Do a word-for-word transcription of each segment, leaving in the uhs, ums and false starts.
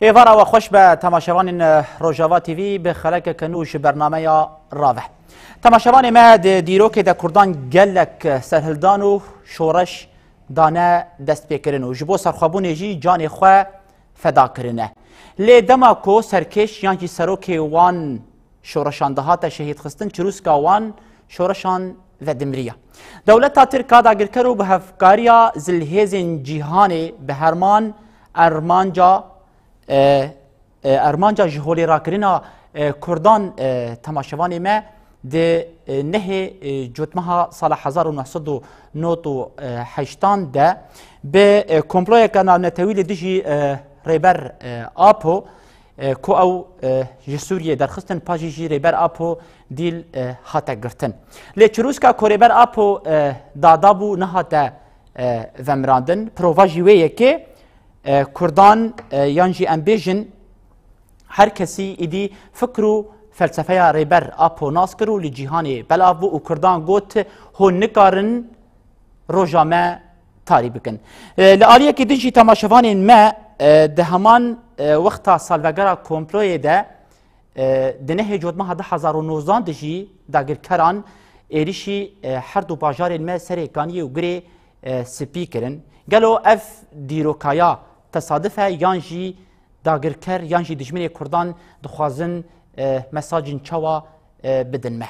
Êvara we xweş be temaşevanên Rojava T V, bi xelekeke nû ji bernameya Rave. Temaşevanê me, di dîrokê de Kurdan gelek serhildan û şoreş dane destpêkirin û ji bo serxwebûnê jî canê xwe feda kirine. Lê dema ku serkêş yan jî serokê wan şoreşan dihate şehîdxistin, çirûska wan şoreşan vedimriya. Dewleta Tirk a dagirker û bi hevkariya zilhêzên cîhanê bi herman ermanca, e, e, ermanca ji holê rakirina, e, Kurdan, e, temaşevanê me di, e, nehê, e, Cotmeha sala hezar û neh sed û nod û heştan de bi, e, komployeke navnetewî li dijî, e, Rêber, e, Apo, e, ku ew, e, ji Sûriyê derxistin, paşî jî Rêber Apo dîl, e, hate girtin. Lê çirûska ku Rêber Apo, e, dadabû nehate, e, vemirandin. Prova jî wê yekê, e, Kurdan, e, yan jî em bêjin her kesî îdî fikr û felsefeya Rêber Apo nas kir û li cîhanê belav bû û Kurdan got, hûn nikarin roja me tarî bikin. E, li aliyekî din jî temaşevanên me, e, di heman, e, wexta salvegera komployê de, e, di nehê Cotmeha du hezar û nozdan de jî dagirkeran êrişî, e, her du bajarên me Serê Kaniyê û Girê, e, Spî kirin. Gelo ev dîrokaya tesadif e yan jî dagirker yan jî dijminê Kurdan dixwazin, e, mesajên çawa, e, bidin me?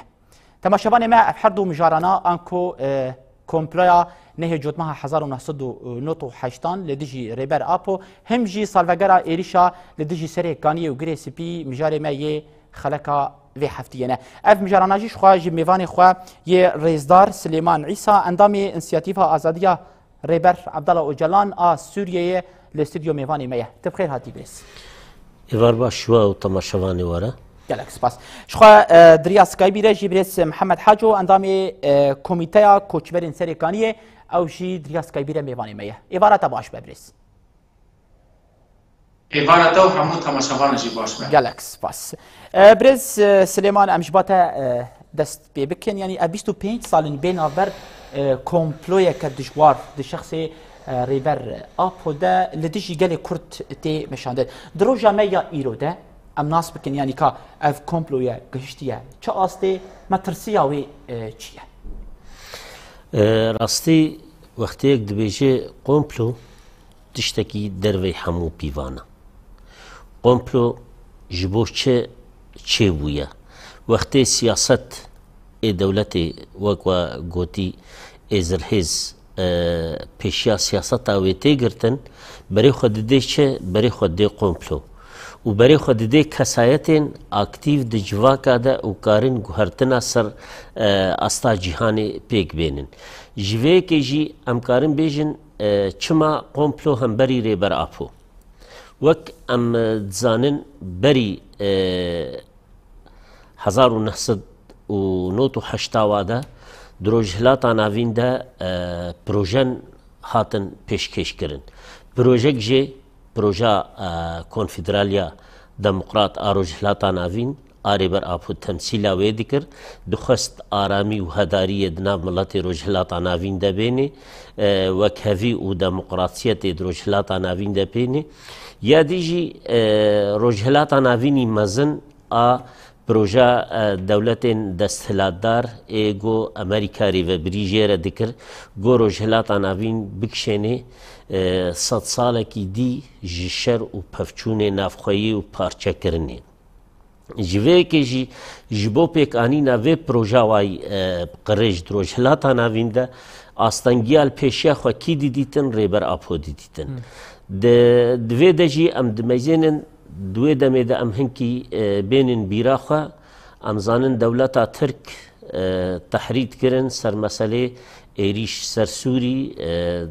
Temaşevanê me, ev her du mijarana, anku, e, komploya nehê Cotmeha hezar û neh sed û nod û heştan li dijî Rêber Apo, him jî salvegera êrişa li dijî Serê Kaniyê û Girê Spî mijarê me yê xeleka vê heftiyê ne. Ev mijarana jî ji xwe ji mêvanê xwe yê rêzdar Silêman Îsa, endamê Însiyatîfa Azadiya Rêber Abdullah Ocalan a Sûriyeyê li stûdyo mêvanê me ye. Tu bi xêr hatî birêz. Êvar baş ji we û temaşevanê we re. Gelek spas. Ji xwe, e, di riya Skype'î re jî birêz Mihemed Haco, endamê, e, Komîteya Koçberên Serê Kaniyê, ew jî di riya Skype'î re mêvanê me ye. Êvara te baş be birêz. Êvara te û hemû temaşevanan jî baş be. Gelek spas. E, birêz, e, Silêman, em ji ba te, e, dest pê bikin. Yanî ev bîst û pênc sal in bê navber, e, komployeke dijwar di şexsê, e, Rêber Apo de li dijî gelê Kurd tê meşandin. Di roja me ya îro de em nas bikin, yanî ka ev komploye gihiştiye çi astê, metirsiya wê, e, çi ye? E, rastî, wextê yek dibêje komplo, tiştekî dervey hemû pîvan e. Komplo ji bo çi çêbûye? Wextê siyaset ê dewletê, wek we gotî, ê zilhêz, e, pêşiya siyaseta wê tê girtin, berê xwe didê çi? Berê xwe didê komplo. Û berê xwe didê kesayetên aktîf di civaka de û karin guhertina ser, e, asta cîhanê pêk bênin. Ji vê yekê jî em karin bêjin, e, çima komplo hemberî Rêber Apo? Wek em, e, dizanin, berî, e, hezar û neh sed û nod û heşta wa de di Rojhilata Navîn de, e, projen hatin pêşkêş kirin. Projek jê, proja, e, Konfederaliya Demokrat a Rojhilata Navîn, a Rêber Apo temsîla wê dikir, dixwest aramî û hedariyê di nav miletê Rojhilata Navîn de bênê, e, wekhevî û demokrasiyetê di Rojhilata Navîn de bênê. Ya dî jî, e, Rojhilata Navînî mezin a proja, e, dewletên desthilatdar ê go Amerîka rêvebirî jê re dikir, go Rojhilata Navîn bikişênê, e, sedsalekî dî ji şer û pevçûnê navxweyî û parçekirinê. Ji vê yekê jî ji bo pêkanîna vê proja wayî, e, qirêj di Rojhilata Navîn de astengiya li pêşiya xwe kî didîtin? Rêber Apo didîtin. Hmm. Di, di vê de jî em dimeyzênin, di wê demê de em hinkî, e, bênin bîra xwe. Em zanin dewleta Tirk, e, tehrît kirin ser meselê êrîş ser Sûrî, e,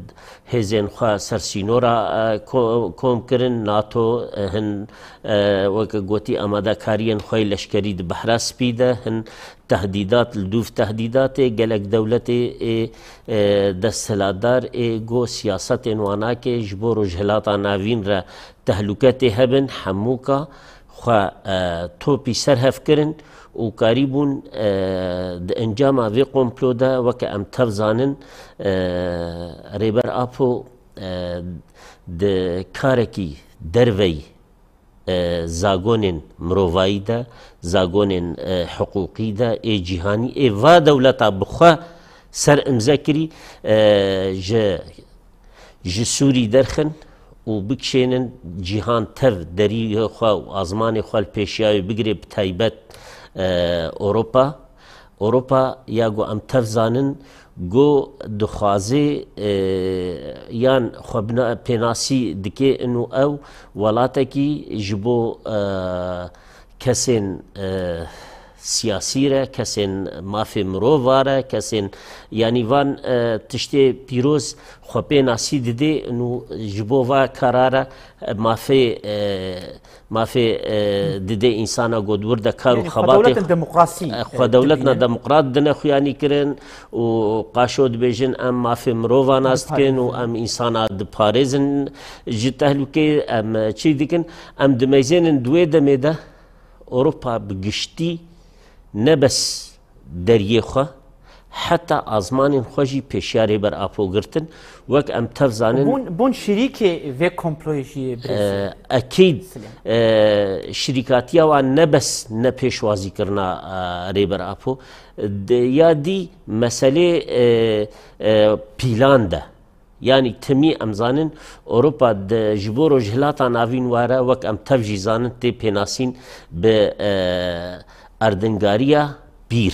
hêzên xwe ser sînora, e, ko-, kom kirin, nato, e, hin, e, weke gotî, amadekariyên xwe yê leşkerî di Behra Spî de, hin tehdîdat, li dûv tehdîdatê gelek dewletê ê, e, desthilatdar ê go siyasetên wan nake ji bo Rojhilata Navîn re tehlûke tê hebin, hemûka xwe, e, topî ser hev kirin û karîbûn, e, di encama vê komplo de, weke em tev zanin, e, Rêber Apo, e, di karekî derveyî e, zagonên mirovayî de, zagonên, e, hiqûqî de, ê cîhanî, ê va dewleta bi xwe ser imze kirî, e, ji, ji Sûrî derxin û bikişênin cîhan tev deriyê xwe û azmanê xwe li pêşiya wê bigire, bi taybet, e, Ewropa. Ewropa ya ku em tev zanin, ku dixwaze, e, yan xwe bina-, pênasî dike ino ew welatekî ji bo, e, kesên, e, siyasî re, kesên mafê mirova re, kesên, yanî van, e, tiştê pîroz xwe pênasî dide ino ji bo va kara re, e, mafê, e, mafê, e, dide însana ku di wir de kar û Yanî xebatê xwedewletin demokrasî, e, e, xwedewletina dibîne. Demokrat dine xuyanî kirin û qaşo dibêjin, em mafê mirova nas dikin û Diparêzin. Em însana diparêzin ji tehlûkeyê, em, e, çî dikin. Em dimeyzênin di wê demê de Ewropa bi giştî ne bes deriyê xwe, heta azmanên xwe jî pêşiya Rêber Apo girtin. Wek em tev zanin, Bûn, bûn şirîkê vê komployê jî, birêz, e, ekîd, Silêman. E, şirîkatiya wan ne bes ne pêşwazîkirina, e, Rêber Apo, de, ya dî meselê, e, e, pîlan de. Yanî timî em zanin, Ewropa de ji bo Rojhilata Navîn were, wek em tev jî zanin, tê pênasîn bi, e, erdingariya pîr,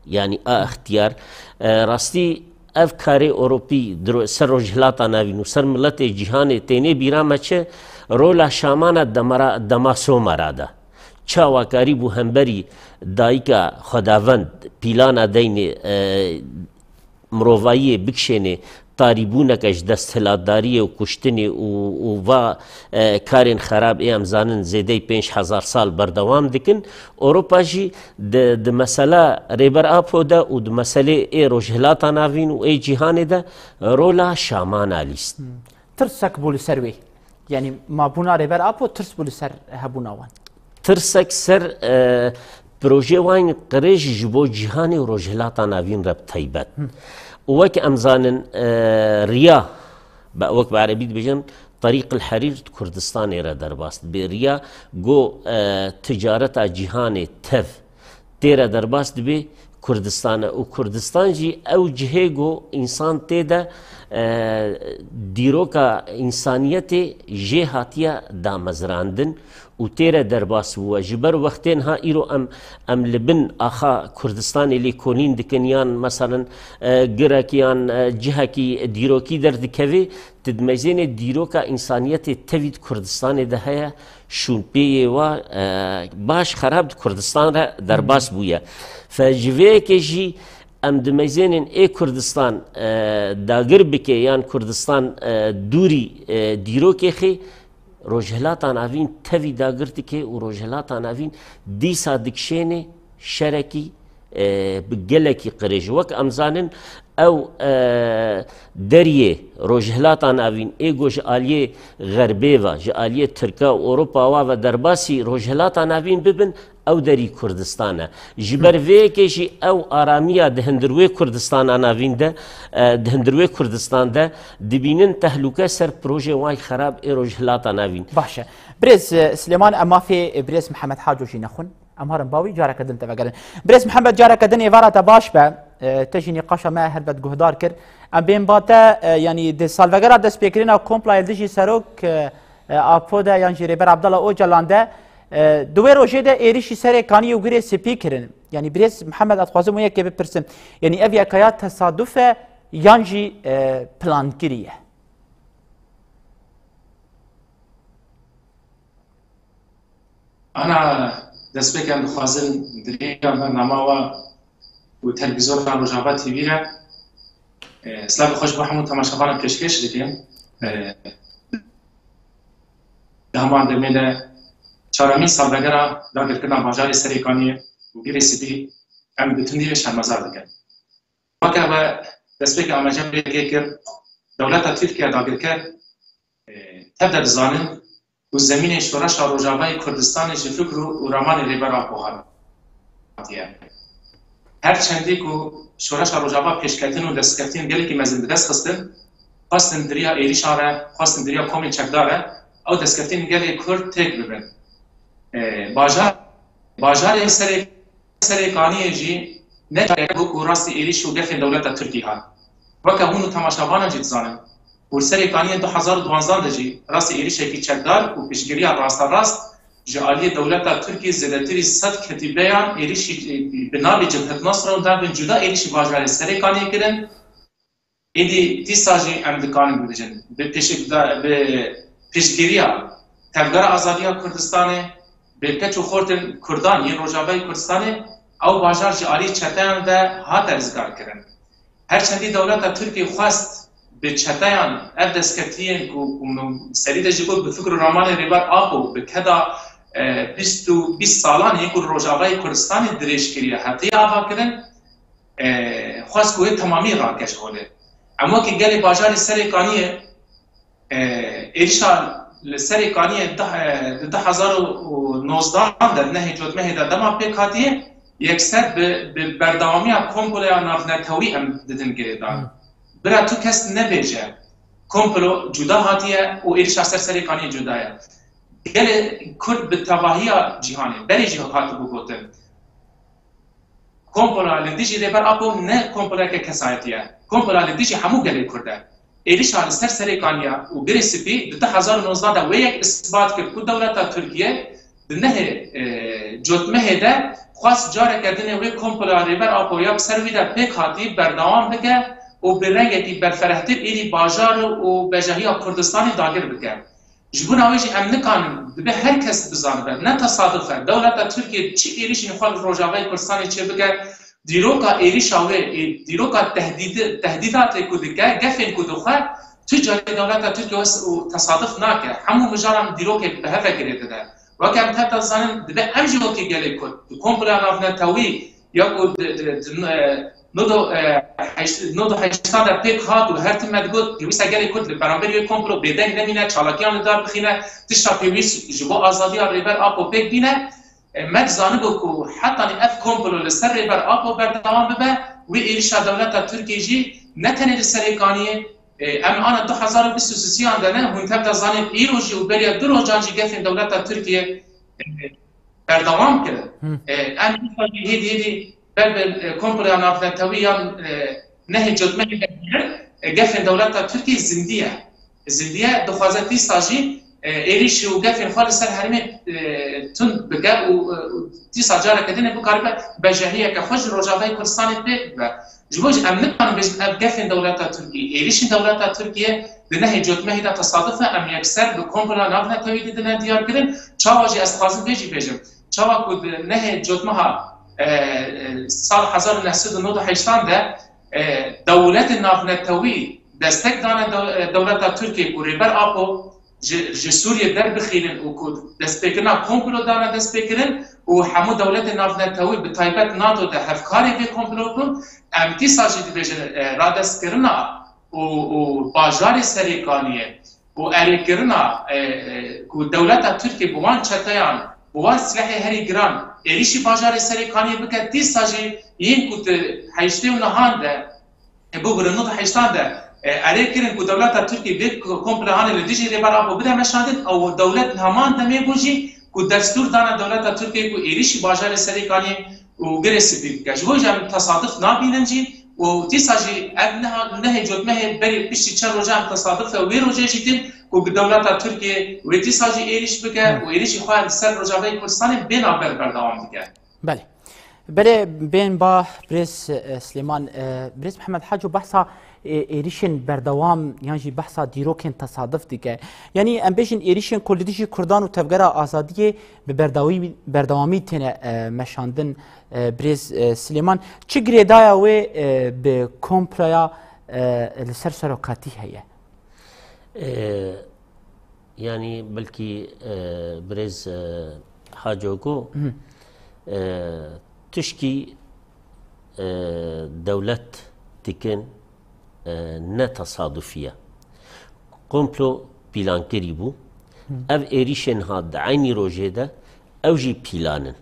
yanî a ixtiyar. E, rastî ev karê Ewropî di ro-, ser Rojhilata Navîn û ser miletê cîhanê tênê bîra me çi? Rola şamana demara, dema Somera de. Çawa karîbû hemberî dayika xwedavend pîlana deynê, e, mirovayiyê bikişênê tarîbûneke ji desthilatdariyê û kuştinê û, û va, e, karên xerab ê em zanin zêdeyî pênc hezar sal berdewam dikin. Ewropa jî di, di mesela Rêber Apo de û di meselê ê Rojhilata Navîn û ê cîhanê de rola şamana lîst. Hmm. Tirsek bû li ser wê. Yanî mabûna Rêber Apo tirs bû li ser hebûna wan. Tirsek ser, e, projeyê wan qirêj ji bo cîhanê û Rojhilata Navîn re bi taybet. Hı. Û wek em zanin, e, riya, be-, wek bi erebî dibêjin, Terîq el Herîr di Kurdistanê re derbas dibe. Riya ku, e, ticareta cîhanê tev tê re derbas dibe Kurdistan e. Û Kurdistan jî ew cihê ku însan tê de, e, dîroka însaniyetê jê hatiye damezrandin û tê re derbas bûye. Ji ber wextê niha îro em, em li bin axa Kurdistanê lêkolîn dikin, yan meselen, e, girek yan, e, cihekî dîrokî derdikeve, tu dimeyzênê dîroka însaniyetê tevî di Kurdistanê de heye, şûnpêyê wa, e, baş xerab di Kurdistan re derbas bûye. Fe ji vê yekê jî em dimeyzênên ê Kurdistan, e, dagir bike yan Kurdistan, e, dûrî, e, dîrokê xê, Rojhilata Navîn tevî dagir dike û Rojhilata Navîn dîsa dikişêne şerekî, e, bi gelekî qirêj. Wek em zanin, ew, e, deriyê Rojhilata Navîn ê ku ji aliyê Xerbê ve, ji aliyê Tirka û Ewropa wa ve derbasî Rojhilata Navîn bibin, ew derî Kurdistan e. Ji ber vê yekê jî ew aramiya di hundirwê Kurdistana Navîn de, e, di hundirwê Kurdistan de dibînin tehlûke ser projê wan xerab ê Rojhilata Navîn. Baş e. Birêz, e, Silêman, em mafê, e, birêz Mihemed Haco jî nexwin. Em herin bawî careke din te vegerin. Birêz Mihemed, careke din êvara te baş be. E, te jî nîqaşa me helbet guhdar kir. Em bên ba te, e, yanî di salvegera destpêkirina komployê li dijî serok, e, e, Apo de yan jî Rêber Abdullah Ocalan de, e, di wê rojê de êrişî Serêkaniyê û Girê Spî kirin. Yanî birêz Mihemed, ez dixwazim wê yekê bipirsim. Yanî ev yekaya tesaduf e yan jî, e, plankirî ye? Ana destpêk em dixwazin di vê bernama we û televîzyona Rojava T V re, e, silavê xwe ji bo hemû temaşevanan pêşkêş dikin. E, di heman demê de çaremîn salvegera dagirkirina bajarê Serêkaniyê û Girê Spî em bi tundî vê şermezar dikin. Weke we destpêkê amaje vê yekê kir, dewleta Tirkiye dagirker, e, tev de dizanin ku zemînê şoreşa Rojavayê Kurdistanê ji fikr û ramanê Rêber Apo hatiye. Her çendî ku şoreşa Rojava pêşketin û destkeftiyên gelekî mezin bi dest xistin, xwestin di riya êrişa re, xwestin di riya komên çekdar re, ew destkeftiyên gelê Kurd têk bibin. E, bajar, bajarê Serê-, Serêkaniyê jî ne careke bû ku rastî êrîş û gefên dewleta Tirkî hat. Weke hûn û temaşevanan jî dizanin, ku Serêkaniyê du hezar û duwanzan de jî rastî êrîşekî çekdar û piştgiriya rasterast ji aliyê dewleta Tirkî zêdetirî sed ketîbeyan êrîşî, e, bi navê Cebhet Nasra û navên cuda êrîşî bajarê Serêkaniyê kirin. Êdî dîsa jî em dikarin bibêjin, bi pêşik-, bi piştgiriya Tevgera Azadiya Kurdistanê, bi keç û xortên Kurdan yên Rojavayê Kurdistanê, ew bajar ji alî çeteyan ve hate rizgarkirin. Her çendî dewleta Tirkiyê xwest bi çeteyan ev destkeftiyên ku, ku min serî de jî got, bi fikr û ramanê Rêber Apo, bi keda, e, bîst û bîst salan yên ku li Rojavayê Kurdistanê dirêj kiriye, hatiye avakirin, e, xwest ku wê temamî rakej holê. Em wekî gelê bajarê Serêkaniyê, e, êrişa li Serêkaniyê di, e, di du hezar û nozdehan de, nehê cotmehê de dema pêk hatiye, yekser bi, bi berdewamiya komploya navnetewî em didin girêdan. Hmm. Bira tu kes nebêje, komplo cuda hatiye û êrişa ser Serêkaniyê cuda ye. Gelê Kurd bi tevahiya cîhanê, berê jî hatibû gotin. Komploya li dijî Rêber Apo ne komployeke kesayetî ye. Komploya li dijî hemû gelê Kurd e. Êrişa li ser Serêkaniya û Girê Spî di du hezar û nozdeh de wê yek isbat kir ku dewleta Tirkiye di nehê, e, cotmehê de xwest careke dinê wê komploya Rêber Apo ya bi ser wî de pêk hatî berdewam bike û bi rengekî berferehtir êdî bajar û bejahiya Kurdistanê dagir bike. Ji bona wê jî em nikarin, dibe her kes bizanibe, ne tesaduf e, dewleta Tirkiye çi êrîşên xwe li Rojavayê Kurdistanê çêbike, dîroka êrîşa wê, ê, dîroka tehdîdi-, tehdîdatê ku dike, gefên ku dixwe, tu carê dewleta Tirkiye wes û tesaduf nake. Hemû mijaran dîrokê bi hev ve girê dide. Weke em tevde zanin, dibe em jî wekî gelê Kurd, di komploya navnetewî ya ku di, di, di, e, nod û, e, heşt, nod û heştan de pêk hat û her tim me digot, pêwîst e gelê Kurd li beramberî wê komplo bêdeng nemîne, çalakiyan li dar bixîne, tişta pêwîst ji bo azadiya Rêber Apo pêk bîne. E, me dizanibû ku hetanî ev komplo li ser Rêber Apo berdewam bibe, wê êrişa dewleta Tirkiyê jî ne tenê li Serêkaniyê, e, em ana du hezar û bîst û sisiyan de ne, hûn tev de zanên îro jî û beriya du rojan jî gefên dewleta Tirkiyê, e, berdewam kirin. Hı. E, em dîsa jî hêdî hêdî ber bi, e, komploya navnetewî yan, e, nehê cotmehê ve, e, gefên dewleta Tirkiyê zindî ye. Zindî ye, dixwaze dîsa jî, e, êrîş û gefên xwe li ser herêmê, e, tund bike û, e, û dîsa careke din ê bikaribe bejehiyeke xwe ji Rojavayê Kurdistanê pêk bibe. Ji bo jî em nikarin bêjin ev gefên dewleta Tirkiyê, êrîşên dewleta Tirkiyê di nehê cotmehê de tesaduf e, em yekser bi komploya navnetewî didine diyarkirin. Çawa jî ez dixwazim vê jî bêjim, çawa ku di nehê cotmeha, e, e, sal hezar û neh sed û nod û heştan de, e, dewletên navnetewî destek dane dew-, e, dewleta Tirkiyê ku Rêber Apo ji, ji Sûriyê derbixînin û ku destpêkirina komplo dane destpêkirin û hemû dewletên navnetewî bi taybet nato de hevkarê vê komplo bûn, em dîsa jî dibêjin, e, radestkirina û, û bajarê Serêkaniyê û erêkirina, e, e, ku dewleta Tirkiyê bi wan çeteyan, bi wan silehê herî giran êrîşî bajarê Serêkaniyê bike, dîsa jî yên ku di heştê û nehan de, e, bibûre nod û heştan de, e, erê kirin ku dewleta Tirkiyê vê komplehanê li dijî Rêber Apo bide meşandin, ew dewlet heman demê bû jî ku destûr dane dewleta Tirkiyê ku êrîşî bajarê Serêkaniyê û Girê Spî bike. Ji bo jî em tesaduf nabînin jî û dîsa jî ev neha, nehê cotmehê berî piştî çend rojan tesaduf e, wê rojê jî din ku bi dewleta Tirkiyê wê dîsa jî êrîş bike Hı. û êrîşî xwe li ser Rojavayê Kurdistanê bê navber berdewam dike. Belê. Belê, bên ba birêz, e, Silêman, e, birêz Mihemed Haco behsa, e, êrîşên berdewam yan jî behsa dîrokên tesaduf dike. Yanî em bêjin êrîşên ku li dijî Kurdan û Tevgera Azadiyê bi berdawî-, berdewamî têne, e, meşandin, e, birêz, e, Silêman. Çi girêdaya wê, e, bi komploya, e, li ser serokatî heye? E, yanî belkî, e, birêz, e, Haco got, Hı. e, tişkî, e, dewlet dikin, e, ne tesadufî ye. Komplo pîlankirî bû. Hı. Ev êrîşên hat di eynî rojê de ew jî pîlan in.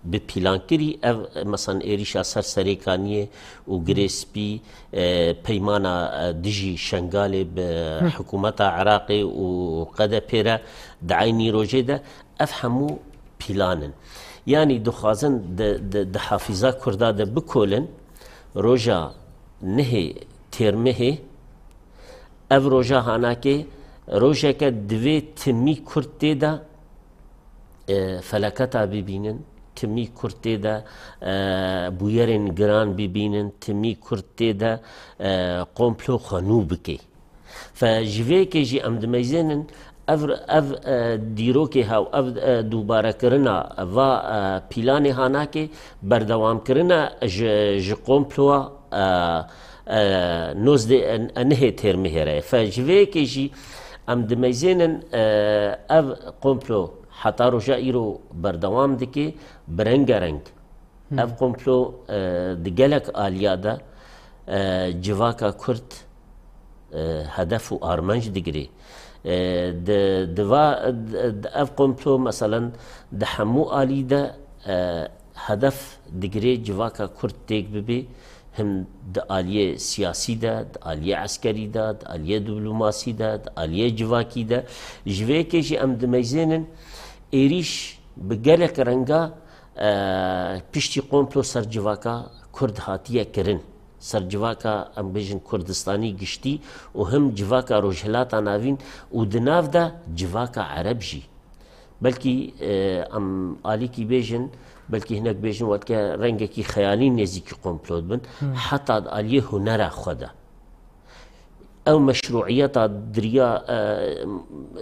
Bi pîlankirî ev, mesela êrîşa ser Serêkaniyê û Girê Spî, e, peymana, e, dijî Şengalê bi Hı. hikûmeta Iraqê û Q D P re di eynî rojê de ev hemû pîlan in. Yanî dixwazin di, di, di hafîza Kurda de bikolin, roja nehê Têrmehê, ev roja hanakê rojeke divê timî Kurd tê de, e, felaketa bibînin, timî Kurd tê de, e, bûyerên giran bibînin, timî Kurd tê de, e, komplo xwe nû bike. Fe ji vê yekê jî em dimeyzênin ev, ev, e, dîrokê hew, ev, e, dûbarekirina va, e, pîlanê hanakê berdewamkirina ji, ji komploa, e, e, nozdê, e, nehê Têrmihê re ye. Fe ji vê yekê jî em dimeyzênin, e, ev komplo heta roja îro berdewam dike bi rengereng. Ev komplo, e, di gelek aliya de, e, civaka Kurd, e, hedef û armanc digirê. E, di, di va, di, di ev komplo, meselen, di hemû alî de, e, hedef digirê civaka Kurd têk bibê, him di aliyê siyasî de, di aliyê eskerî de, di aliyê diplomasî de, di aliyê civakî de. Ji vê yekê jî em dimeyzênin êrîş bi gelek renga, e, piştî komplo ser civaka Kurd hatiye kirin. Ser civaka, em bêjin, Kurdistanî giştî û him civaka Rojhilata Navîn û di nav de civaka Ereb jî. Belkî, e, em alîkî bêjin, belkî hinek bêjin, welke rengekî xeyalî nêzîkî komplo dibin, heta di aliyê hunera xwe de. Ew meşrûiyeta diriya, e,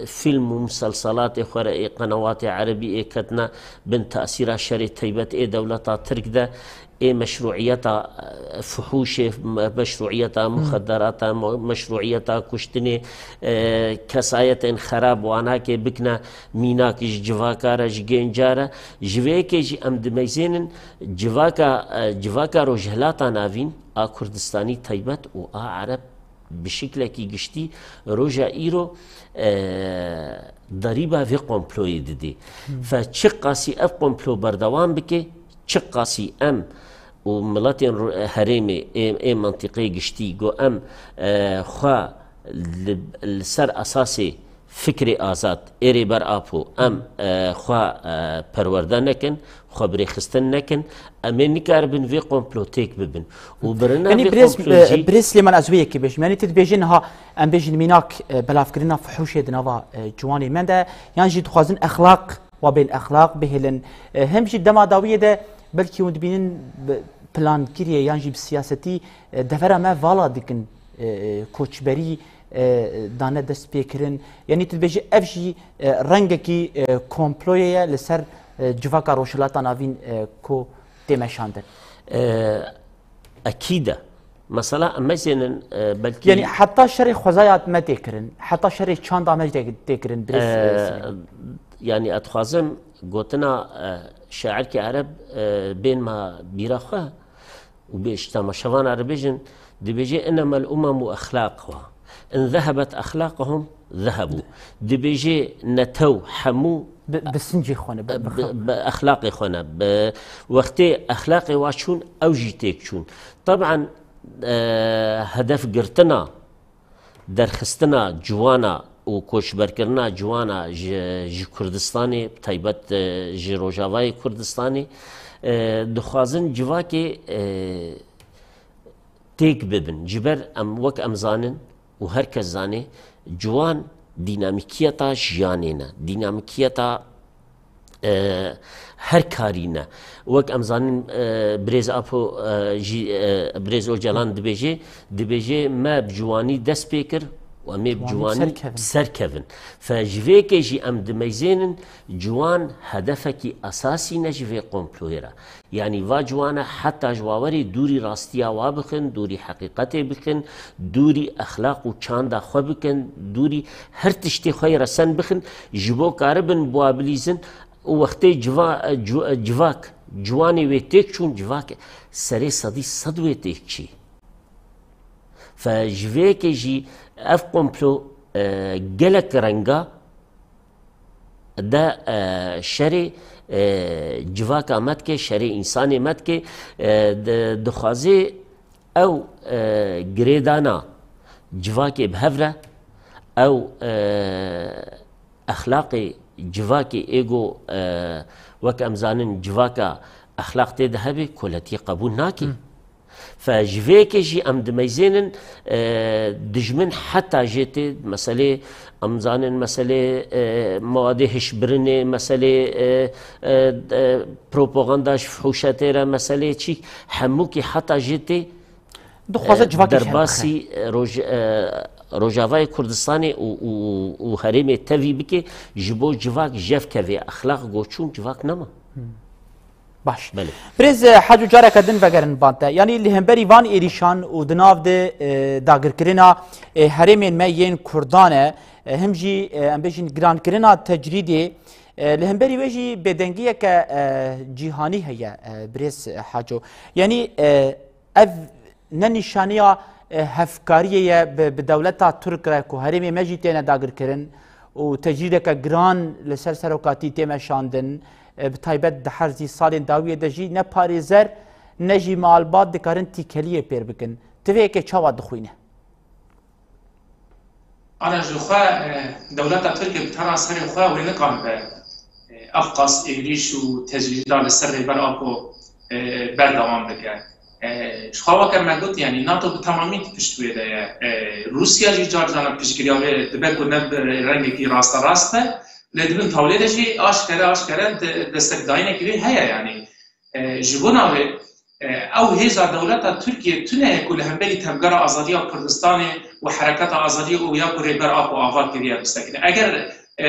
fîlm û muselselatê xwe re ê qenewatê erebî ê ketine bin tesîra şerê teybet ê dewleta Tirk de, ê meşrûiyeta, e, fuhûşê, me-, meşrûiyeta muxedderata, me-, meşrûiyeta kuştinê, e, kesayetên xerab û anakê bikine mînak ji civaka re, ji gênca re. Ji vê yekê jî em dimeyzênin civaka, e, civaka Rojhilata Navîn a Kurdistanî teybet û a Ereb bi şiklekî giştî roja îro, e, derîba vê komployê didê. Fe çiqasî ev komplo berdewam bike, çiqasî em û miletên ro-, herêmê, ê, ê mentiqê giştî, go em, e, xwe li, li ser esasê fikrê azad, ê Rêber Apo, em, e, xwe, e, perwerde nekin, xwe birêxistin nekin, em ê nikaribin vê komplo têk bibin. Û birina Yanî vê birêz, komplo e, jî birêz Silêman, ez wê yekê bêjim. Yanî tu dibêjî niha em bêjin mînak, e, belavkirina fuhûşê di nava, e, ciwanê me de, yan jî dixwazin exlaq, wa bên exlaq bihêlin. E, hem jî dema dawiyê de belkî hûn dibînin bi plankiriyê yan jî bi siyasetî, e, devera me vala dikin, e, e, koçberî, e, dane destpêkirin. Yanî tu dibêjî ev jî, e, rengekî, e, komployê ye li ser, e, civaka Rojhilata Navîn, e, ku tê meşandin. E, ekîd e. Mesela em mezênin, e, belkî Yanî heta şerê xwezaya me tê kirin, heta şerê çanda me tê, tê kirin, birêz, E, e, Silêman. Yanî ez dixwazim gotina, e, şairkî Ereb, e, bên me bîra xwe. Û bê ji temaşevana re bêjin, dibêje, "Inemel umemu exlaquha. In zehebet exlaquhum zehebû." Dibêje, netew hemû Bi, bi sincê xwe ne, bi, bi, bi bi exlaqê xwe ne. Bi wextê exlaqê wa çûn, ew jî têk çûn. Teban, e, hedef girtina derxistina ciwana û koçberkirina ciwana ji, ji Kurdistanê, bi taybet, e, ji Rojavayê Kurdistanê, e, dixwazin civakê, e, têk bibin. Ji ber em, wek em zanin û her kes zanê, ciwan dînamîkiyeta jiyanê ne. Dînamîkiyeta e, her karî ne. Wek em zanin, e, birêz Apo, e, jî, e, birêz Ocalan dibêje, dibêje, me bi ciwanî dest pê kir û em ê bi Ciwanî ciwanî bi ser kevin. Bi ser kevin. Fe ji vê yekê jî em dimeyzênin, ciwan hedefekî esasî ne ji vê komployê re. Yanî va ciwane heta ji wawerê dûrî rastiya wa bixin, dûrî heqîqetê bixin, dûrî exlaq û çanda xwe bikin, dûrî her tiştê xwe yê resen bixin, ji bo karibin biwa bilîzin û wextê civa-, ci-, civak, ciwanê wê têk çûn, civak serê sedî sed wê têk çî. Fe ji vê yekê jî ev komplo, e, gelek renga de, e, şerê, e, civaka me dike, şerê însanê me dike, e, di-, dixwaze ew, e, girêdana civakê bi hev re, ew, e, exlaqê Civakê êgo, e, wek em zanin civaka exlaq tê de hebe, koletiyê qebûl nake. Fe ji vê yekê jî em dimeyzênin, e, dijmin heta jê tê, meselê, em zanin meselê, e, mewadê hişbirinê, meselê, e, e, e, propaganda ji fihûşetê re, meselê çîk, hemûkî heta jê tê, Dixwaze e, civakê şer bixe. derbasî, e, roj-, e, Rojavayê Kurdistanê û, û, û herêmê tevî bike, ji bo civak jev kevê, exlaq goçûn civak nema. Baş. Belê. Birêz, e, Haco, careke din vegerin ban te. Yanî li hemberî van êrîşan û di nav de, e, dagirkirina, e, herêmên me yên Kurdan e, e, him jî, e, em bêjin girankirina tecrîdê, e, li hemberî wê jî bêdengiyeke, e, cîhanî heye, e, birêz, e, Haco. Yanî, e, ev ne nîşaniya, e, hevkariyê ye bi, bi dewleta Tirk re ku herêmê me jî têne dagirkirin û tecrîdeke giran li ser serokatî tê meşandin, e, bi taybet di herzî salên dawiyê de jî ne parêzer ne jî malbat dikarin tîkeliyê pêr bikin. Tu vê yekê çawa dixwîne? Ana ji xwe, e, dewleta Tirkiyê bi tena serê xwe wê nikaribe, e, ev qas êrîş û tecrîda li ser Rêber Apo, e, berdewam bike. E, ji xwe weke me got, yanî NATO bi temamî di pişt wê de ye. E, Rûsya jî car caran piştgiriya wê dibe ku ne bi rengekî rasterast be, lê di bin tawlê de jî aşkere, aşkere de-, destekdayînekî wê heye yanî. E, ji bona wê, e, ew hêza dewleta Tirkiyê tune ye ku li hemberî Tevgera Azadiya Kurdistanê û Hereketa Azadiyê û ya ku Rêber Apo ava kiriye bisekine. Eger, e,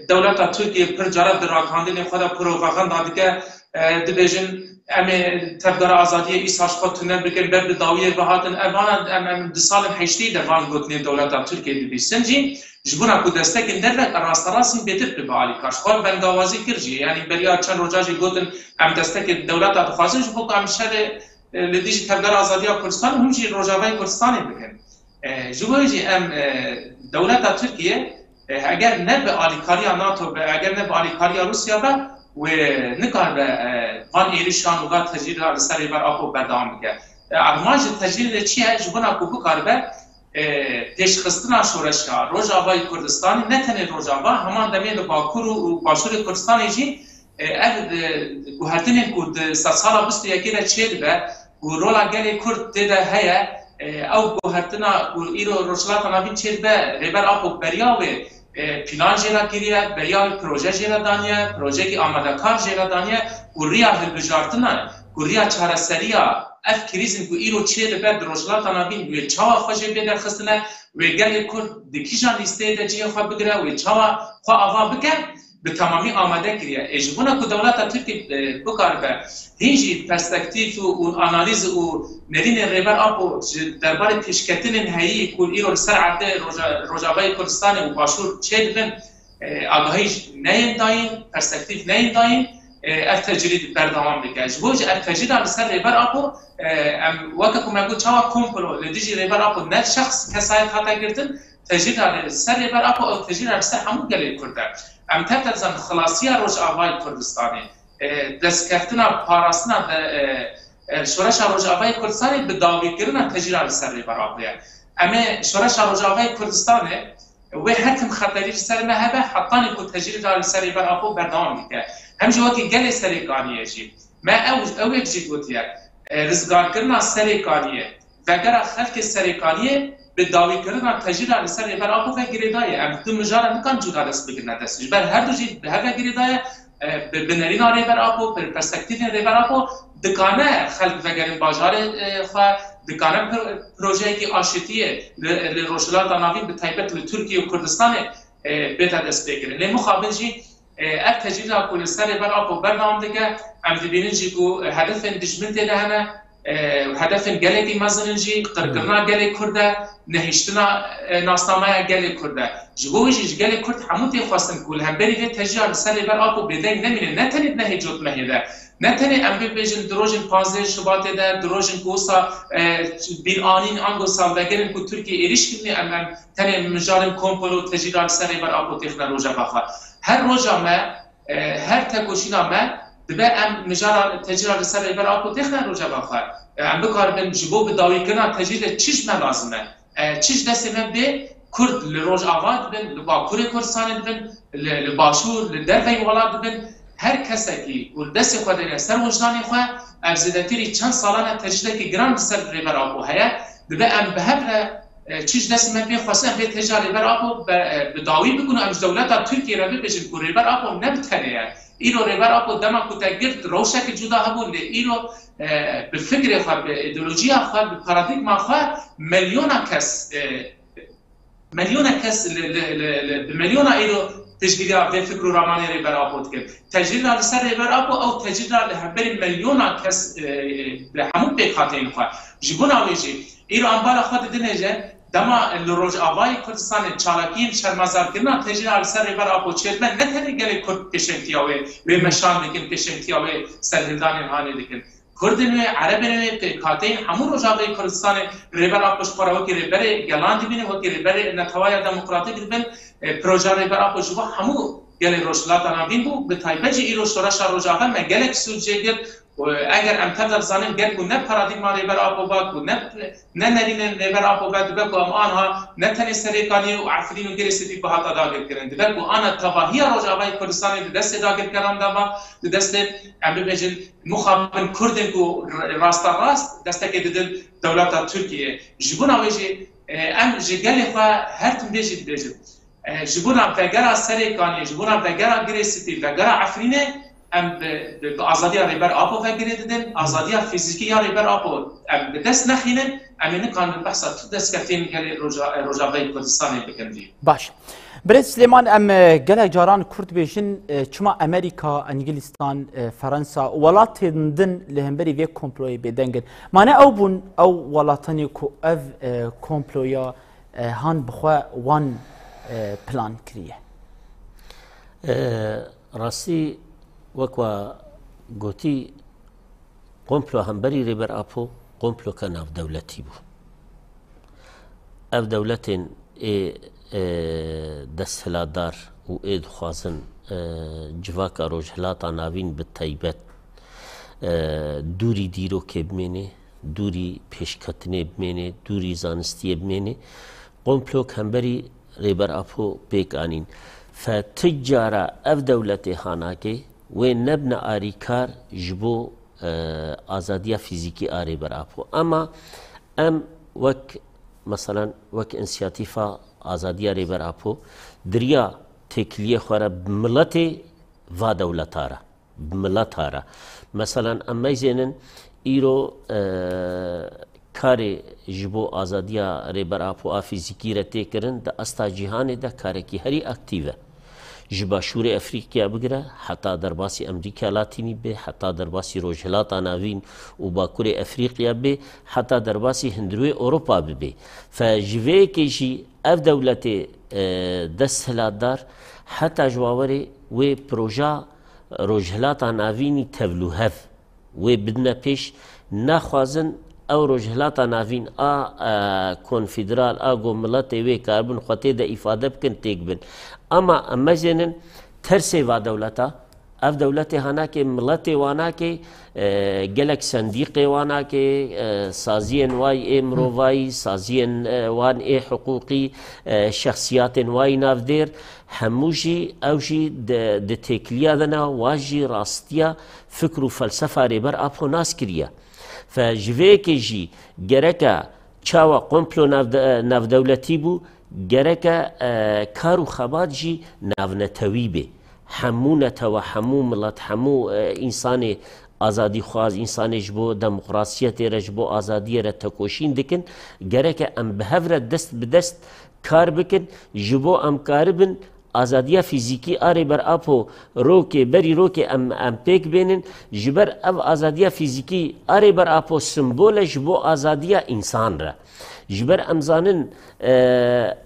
dewleta Tirkiyê pir cara di ragihandinê xwe de propaganda dike, e, dibêjin, "Em ê Tevgera Azadiyê îsal ji xwe tune bikin, ber bi dawiyê ve hatin." Ev vana em, em di salên heştê de van gotinên dewleta Tirkiyê dibîsin jî, ji bona ku destekên derve rasterast jî bêtir bibe alîkar. Ji xwe bengawazî kir jî. Yanî beriya çend roja jî gotin, "Em destekê dewleta dixwazin ji bo ku em şerê, e, li dijî Tevgera Azadiya Kurdistanê û him jî Rojavayê Kurdistanê bikin." E, ji bo yê jî em, e, dewleta Tirkiye, e, eger ne bi alîkariya NATO be, eger ne bi alîkariya Rûsya be, wê nikaribe, e, van êrîşan û van tecrîda li ser Rêber Apo berdewam bike. E, armanc ji tecrîdê çi ye? Ji bona ku bikaribe, e, pêşxistina şoreşa Rojavayê Kurdistanê, ne tenê Rojava, heman demê li Bakur û, û Başûrê Kurdistanê jî, e, ev, e, guhertinên ku di sedsala bîst û yekê de çêdibe, ku rola gelê Kurd tê de heye, e, ew guhertina ku îro Rojhilata Navîn çêdibe, Rêber Apo beriya wê, e, plan jê re kiriye, beriya wê proje jê re daniye, projeyekî amadekar jê re daniye, ku riya hilbijartina, ku riya çareseriya ev krîzin ku îro çêdibe di Rojhilata Navîn wê çawa xwe jê bê derxistine, wê gelê Kurd di kîjan lîsteyê de cihê xwe bigire, wê çawa xwe ava bike, bi temamî amade kiriye. Ê ji bona ku dewleta Tirkî, e, bikaribe hîn jî perspektîf û, û analîz û nerînên Rêber Apo ji derbarê pêşketinên heyî ku îro li ser erdê Roja-, Rojavayê Kurdistanê û Başûr çêdibin, e, agahî neyên dayîn, perspektîf neyên dayîn, e, ev tecrîd berdewam bike. Ji bo jî ev tecrîda li ser Rêber Apo, e, em weke ku me got çawa komplo li dijî Rêber Apo ne şexs kesayet hate girtin, tecrîda li ser Rêber Apo ew tecrîda li ser hemû gelê Kurd e. Em tev tev zanin xilasiya Rojavayê Kurdistanê, e, destkeftina, parastina de, e, e, şoreşa Rojavayê Kurdistanê bi dawîkirina tecrîda li ser Rêber Apo ye. Em ê şoreşa Rojavayê Kurdistanê, wê her tim xeterî li ser me hebe, hetanî ku tecrîda li ser Rêber Apo berdewam dike. Hem jî wekî gelê Serêkaniyê jî, me ew, ew yek jî gotiye, e, rizgarkirina Serêkaniyê, vegera xelkê Serêkaniyê bi dawîkirina tecrîda li ser Rêber Apo ve girêdayî. Em du mijara nikan cuda dest bigirine dest. Ji ber her du jî bi hev ve girêdaye, e, bi, bi nerîna Rêber Apo, bi perspektîfên Rêber Apo, dikane xelk vegerin bajarê, e, xwe, dikane pro-, projeyekî aşitiyê li, li Rojhilata Navîn, bi taybet li Tirkiye û Kurdistanê, e, bête destpêkirin. Lê mixabin jî, e, ev tecrîda ku li ser Rêber Apo berdewam dike, em dibînin jî ku hedefên dijmin tê de hene, e, hedefên gelekî mezin in jî, qirkirina gelê Kurd e, nehiştina, e, nasnameya gelê Kurd e. Ji bo wê jî ji gelê Kurd hemû tê xwestin ku li hemberî vê tecrîda li ser Rêber Apo bêdeng nemîne, ne tenê di nehê cotmehê de, ne tenê em bibêjin di rojên panzdeh Şubatê de, di rojên ku wisa, e, bîranîn ango salvegerên ku Tirkiye êrîş kirine, em, em tenê mijarên komplo û tecrîda li ser Rêber Apo têxine rojeva xwe. Her roja me, e, her tekoşîna me dibe em mijara tecrîda li ser Rêber Apo têxine rojeva xwe. E, em bikaribin ji bo bi dawîkirina tecrîdê çi ji me lazim e? E, çi ji destê me bê, Kurd li Rojava dibin, li Bakurê Kurdistanê dibin, li, li Başûr, li derveyî welat dibin. Her kesekî ku li destê xwe dene ser wijdanê xwe, ev zêdetirî çend salan e tecrîdekî giran li ser Rêber Apo heye. Dibe em bi hev re, e, çi ji destê me pê xwestin, em pê tecrîda Rêber Apo be, e, bi dawî bikin û em ji dewleta Tirkiyê re bibêjin ku Rêber Apo ne bi tenê ye. Îro Rêber Apo dema ku te girt rewşeke cuda hebû, lê îro, e, bi fikrê xwe, bi îdeolojiya xwe, bi paradîgma xwe milyona kes, e, milyona kes li, li, li, li, bi milyona îro piştgiriya vê fikr û ramanê Rêber Apo dikin. Tecrîda li ser Rêber Apo, ew tecrîda li hemberî milyona kes, e, e, li hemû pêkhateyên xwe. Ji bona wê jî îro em bala xwe didinê jî, dema li Rojavayê Kurdistanê çalakiyên şermezarkirina tecrîda li ser Rêber Apo çêdibe, ne tenê gelê Kurd pêşengtiya wê, wê meşan dikin, pêşengtiya wê serhildanên hanê dikin. Kurdên wê, Erebên wê, pêkhateyên hemû Rojavayê Kurdistanê Rêber Apo ji xwe re wekî rêberê gelan dibînin, wekî rêberê netewaya demokratîk dibin. E, projeya Rêber Apo ji bo hemû gelê Rojhilata Navîn bû, bi taybet jî îro şoreşa Rojava me gelek sûd jê girt. Û eger em tev de bizanin, ger ku ne paradîgma Rêber Apo ba, ku ne, ne nerînên Rêber Apo be, dibe ku em anha ne tenê Serêkaniyê û Efrîn û Girê Spî bihata dagirkirin. Dibe ku ana tevahiya Rojavayê Kurdistanê di destê dagirkeran de ba, di destê, em bibêjin, mixabin Kurdên ku r-, rasta rast destekê didin dewleta Tirkiyê. Ji bona wê jî, e, em ji gelê xwe her tim vê jî dibêjin. E, ji bona vegera Serêkaniyê, ji bona vegera Girê Spî, vegera Efrînê, em bi, bi, bi azadiya Rêber Apo ve girê didin, azadiya fîzîkî ya Rêber Apo em bi dest nexînin, em ê nikarin behsa tu destkeftiyên gelê Roja-, Rojavayê Kurdistanê bikin vî. Baş. Birêz Silêman, em, e, gelek caran Kurd bêjin, e, çima Amerîka, Îngilîstan, e, Ferensa û welatên din li hemberî vê komployê bêdeng in? Mane ew bûn, ew welatanê ku ev, e, komploya, e, han bi xwe wan, e, plan kiriye? E, rastî, wek we gotî, komplo hemberî Rêber Apo komploke navdewletî bû. Ev dewletên ê, e, desthilatdar û ê dixwazin, e, civaka Rojhilata Navîn bi taybet, e, dûrî dîrokê bimêne, dûrî pêşketinê bimêne, dûrî zanistiyê bimêne, komplok hemberî Rêber Apo pêk anîn. Fe tu cara ev dewletê hanakê wê nebne arîkar ji bo, e, azadiya fîzîkî a Rêber Apo. Ama em wek, meselen, wek însiyatîfa azadiya Rêber Apo, di riya têkiliyê xwe re bi miletê va dewleta re, bi mileta re. Meselen, em meyzênin îro, e, karê ji bo azadiya Rêber Apo a fîzîkî re tê kirin, di asta cîhanê de karekî herî aktîf e. Ji Başûrê Efrîqya bigire, heta derbasî Emrîka Latînî be, heta derbasî Rojhilata Navîn û Bakurê Efrîqya be, heta derbasî hundirwê Ewropa bibe. Fe ji vê yekê jî ev dewletê, e, desthilatdar heta ji bawerê wê proja Rojhilata Navînî tevlûhev wê bidine pêş, naxwazin ew Rojhilata Navîn a, e, konfederal, a ku miletê wê karibin xwe tê de îfade bikin, têk bin. Ama em mezênin tersê va dewleta, ev dewletê hanakê, miletê wanakê, e, gelek sendîqê wanakê, e, saziyên wayî ê mirovayî, saziyên, e, wan ê hiqûqî, e, şexsiyatên wayî navdêr, hemû jî, ew jî di, di têkiliya de ne, wa jî rastiya fikr û felsefa Rêber Apo nas kiriye. Fe ji vê yekê jî gereke çawa komplo navde-, navdewletî bû, gereke, e, kar û xebat jî navnetewî bê. Hemû netewe, hemû milet, hemû, e, însanê azadîxwaz, însanê ji bo demokrasiyetê re, ji bo azadiyê re tekoşîn dikin. Gereke em bi hev re dest bi dest kar bikin, ji bo em karibin azadiya fîzîkî a Rêber Apo rokê, berî rokê em, em pêk bênin, ji ber ev azadiya fîzîkî a Rêber Apo simbol e ji bo azadiya însan re. Ji ber em zanin, e,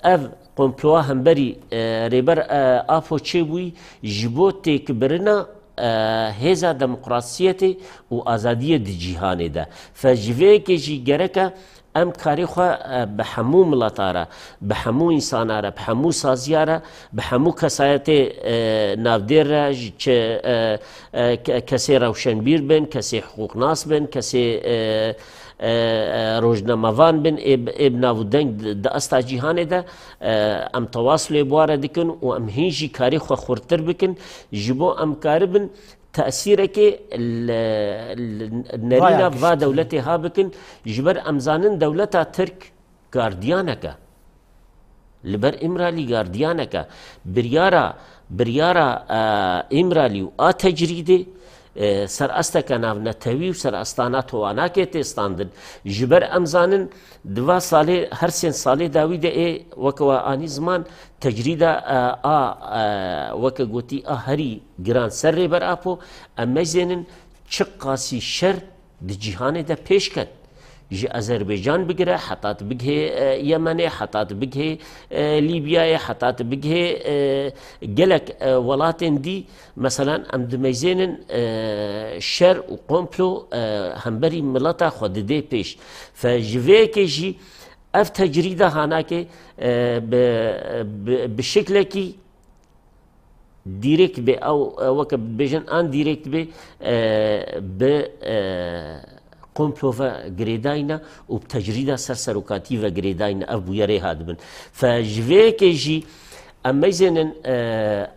ev komploa hemberî, e, Rêber, e, Apo çêbûyî ji bo têkbirina, e, hêza demokrasiyetê û azadiyê di cîhanê de. Fe ji vê yekê jî gereke Em karê xwe, e, bi hemû mileta re, bi hemû însana re, bi hemû saziya re, bi hemû kesayetê, e, navdêr re, ji çi, e, e, ke-, kesê rewşenbîr bin, kesê hiqûqnas bin, kesê, e, e, e, rojnamevan bin, ê, ê bi nav û deng di, di asta cîhanê de, e, em tewas lê bi wa re dikin û em hîn jî karê xwe xurttir bikin, ji bo em karibin tesîrekê li, li nerîna va dewletê ha bikin, ji ber em zanin dewleta Tirk gardiyanek e. Li ber Îmralî gardiyanek e. Biryara, biryara, e, Îmralî û a tecrîdê, e, ser asteke navnetewî û ser asta NATO-a nake tê standin. Ji ber em zanin di va salê, her sên salê dawî de ê weke we anî ziman, tecrîda, e, a, e, weke gotî, a herî giran ser Rêber Apo, em meyzênin çiqasî şer di cîhanê de pêş ket. Ji Azerbaycan bigire, heta tu bigihê, e, Yemenê, heta tu bigihê, e, Lîbyayê, heta tu bigihê, e, gelek, e, welatên dî, meselan, em dimeyzênin, e, şer û komplo, e, hemberî mileta xwe didê pêş. Fe ji vê yekê jî ev tecrîda hanakê, e, bi, bi, bi şiklekî dîrekt bê, ew, e, weke bêjin an dîrekt bê, e, bi, e, komplo ve girêdayî ne û bi tecrîda ser serokatî ve girêdayî ne, ev bûyerê hadibin. Fe ji vê yekê jî em meyzênin, e,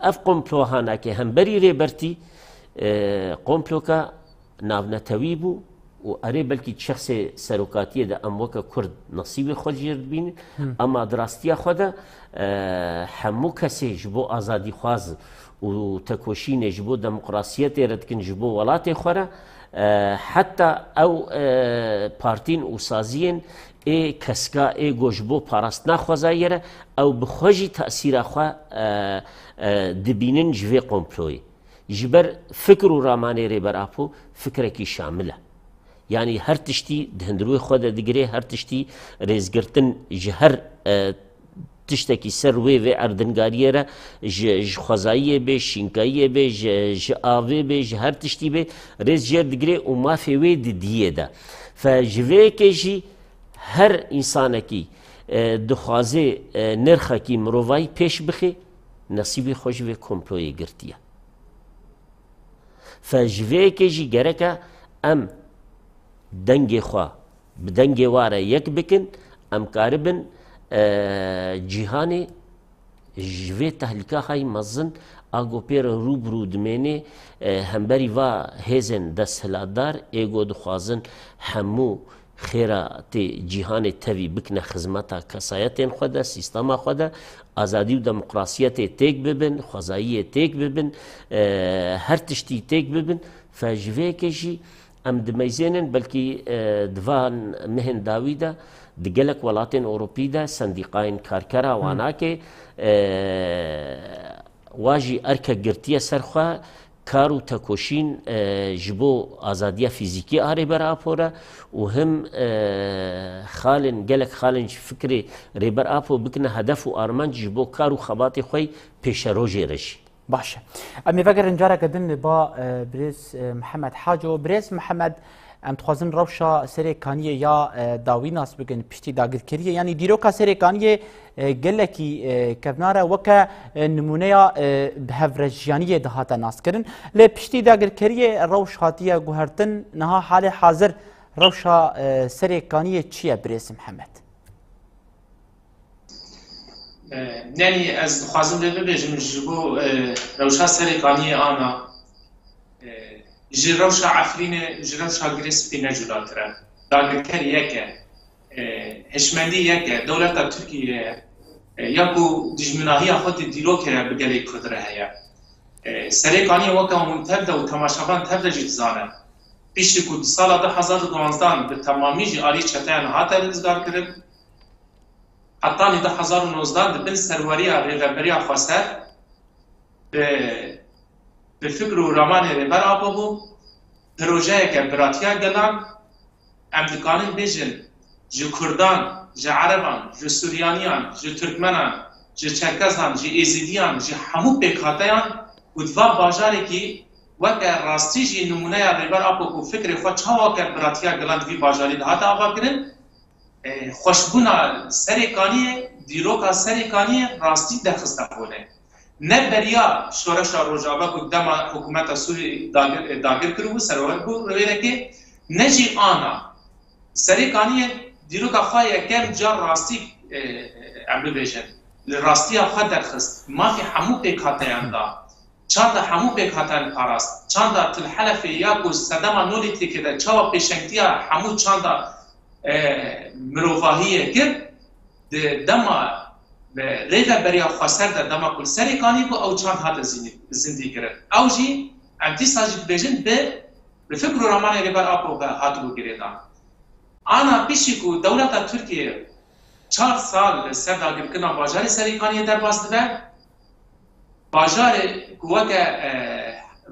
ev komplo hanakê hemberî Rêbertî, e, komploka navnetewî bû û erê belkî di şexsê serokatiyê de em weke Kurd nesîbê xwe jê re dibînin, ama di rastiya xwe de, e, hemû kesê ji bo azadîxwaz û tekoşînê ji bo demokrasiyetê re dikin ji bo welatê xwe re, e, heta ew, e, partîn û saziyên ê keska ê go ji bo parastina xwezayê re ew bi xwe jî tesîra xwe, e, e, dibînin ji vê komployê. Ji ber fikr û ramanê Rêber Apo fikrekî şamil e. Yanî her tiştî di hundirûyê xwe de digirê, her tiştî rêzgirtin ji her, e, tiştekî ser wê vê erdingariyê re, ji, ji xwezayiyê bê, şînkayiyê bê, ji, ji avê bê, ji her tiştî bê, rêz jêr digirê û mafê wê di diyê de. Fe ji vê yekê jî her însanekî, e, dixwazê, e, nirxekî mirovayî pêş bixê, nesîbê xwe ji vê komployê girtiye. Fe ji vê yekê jî gereke em dengê xwe bi dengê wa re yek bikin, em karibin, e, cîhanê ji vê tehlîka hay mezin a ku pê re rû bi rû dimênê, e, hemberî va hêzên desthilatdar ê ku dixwazin hemû xêra tê cîhanê tevî bikine xizmeta kesayetên xwe de, sîstema xwe de, azadî û demokrasiyetê têk bibin, xwezayiyê têk bibin, e, her tiştî têk bibin, fe ji vê yekê jî em dimeyzênin, belkî, e, di van mehên dawî de di gelek welatên Ewropî de sendîqayên karkera, hmm, wanakê, e, wa jî erkek girtiye ser xwe, kar û tekoşîn, e, ji bo azadiya fîzîkî a Rêber Apo re û him, e, xalên, gelek xalên ji fikrê Rêber Apo bikine hedef û armanc ji bo kar û xebatê xwe yî pêşerojê re jî. Baş e. Em ê vegerin careke din li ba, e, birêz, e, Mihemed Haco. Birêz Mihemed, em dixwazin rewşa Serê Kaniyê ya, e, dawî nas bikin piştî dagirkeriyê. Yanî dîroka Serê Kaniyê, e, gelekî, e, kevnar e, weke, e, nimûneya, e, bi hevrejiyaniyê dihate naskirin. Lê piştî dagirkeriyê rewş hatiye guhertin. Niha halê hazir rewşa, e, Serê Kaniyê çi ye, birêz Mihemed? E, yanî ez dixwazim vê bibêjim, ji bo, e, rewşa Serê Kaniyê ana, e, ji rewşa Efrînê, ji rewşa Girê Spî ne culatir e. Dagirker yek e. E, hişmendî yek e. Dewleta Tirkiyê ye. E, ya ku dijminahiya xwe di dîrokê re bi gelê Kurd re heye. E, Serê Kaniyê weke hûn tev de û temaşevan tev de jî dizanin. Piştî ku di sala du hezar û duwanzdan bi temamî jî alî çeteyan hate rizgarkirin, hetanî du hezar û nozdan di bin serweriya Rêveberiya Xweser bi, bi fikr û ramanê Rêber Apo bû, projeyeke biratiya gelan, em dikarin bêjin, ji Kurdan, ji Ereban, ji Suryaniyan, ji Turkmenan, ji Çerkezan, ji Êzidiyan, ji hemû pêkhateyan û di van bajarekî weke rastî jî nimûneya Rêber Apo ku fikrê xwe çawa ke biratiya gelan di vî bajarî de hate avakirin, e, xweşbûna Serêkaniyê, dîroka Serêkaniyê rastî derxiste holê. Ne beriya Şoreşa Rojava ku dema hikûmeta Sûrî dagir, dagir kiribû, serower bû rêvêrekê, ne jî ana. Serêkaniyê dîroka xwe yekem car rastî, e, em bibêjin, li rastiya xwe derxist. Mafê hemû pêkhateyan da. Çanda hemû pêk hatin parast. Çanda Til Helefê ya ku sedema Nolîtîkê de çawa pêşengtiya hemû çanda, e, mirovahiyê kir, di dema, e, rêveberiya xweser de dema ku li Serêkanî bû, ew çand hate zînî-, zindî kirin. Ew jî, em dîsa jî dibêjin, bi, bi fikr û ramanê Rêber Apo ve hatibû girêdan. Ana piştî ku dewleta Tirkiyê çar sal li ser dagirkirina bajarê Serêkaniyê derbas dibe, bajarê ku weke, e,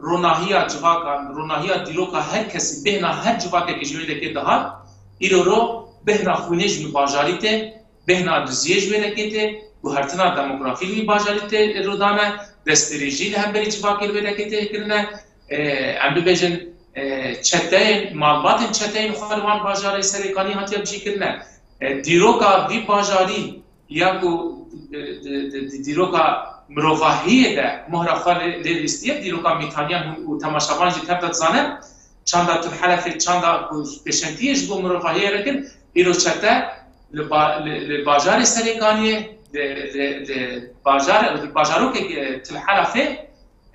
ronahiya civakan, ronahiya dîroka her kesî, bêhna her civakekî ji wê dekê dihat, îro ro bêhna xwînê ji wî bajarî tê, bêhna duziyê ji wê dekê tê, guhertina demografî li wî bajarî tê rûdane, destdirêjî li hemberî civakê li wê dekê tê kirine, e, em bibêjin, e, çeteyên, malbatên çeteyên xwe li wan bajarê Serêkanî hatiye bijîkirine. E, dîroka vî bajarî ya ku, e, di, di, di, dîroka mirovahiyê de mohra xwe lê, lê lîstiye, dîroka Mîtaniyan hûn û temaşevan jî tev de dizane, çanda Til Helefê, çanda ku pêşengtiyê ji bo mirovahiyê re kir, îro çete li ba-, li, li bajarê Serêkaniyê, li, li, li bajar-, li bajarokê, e, Til Helefê,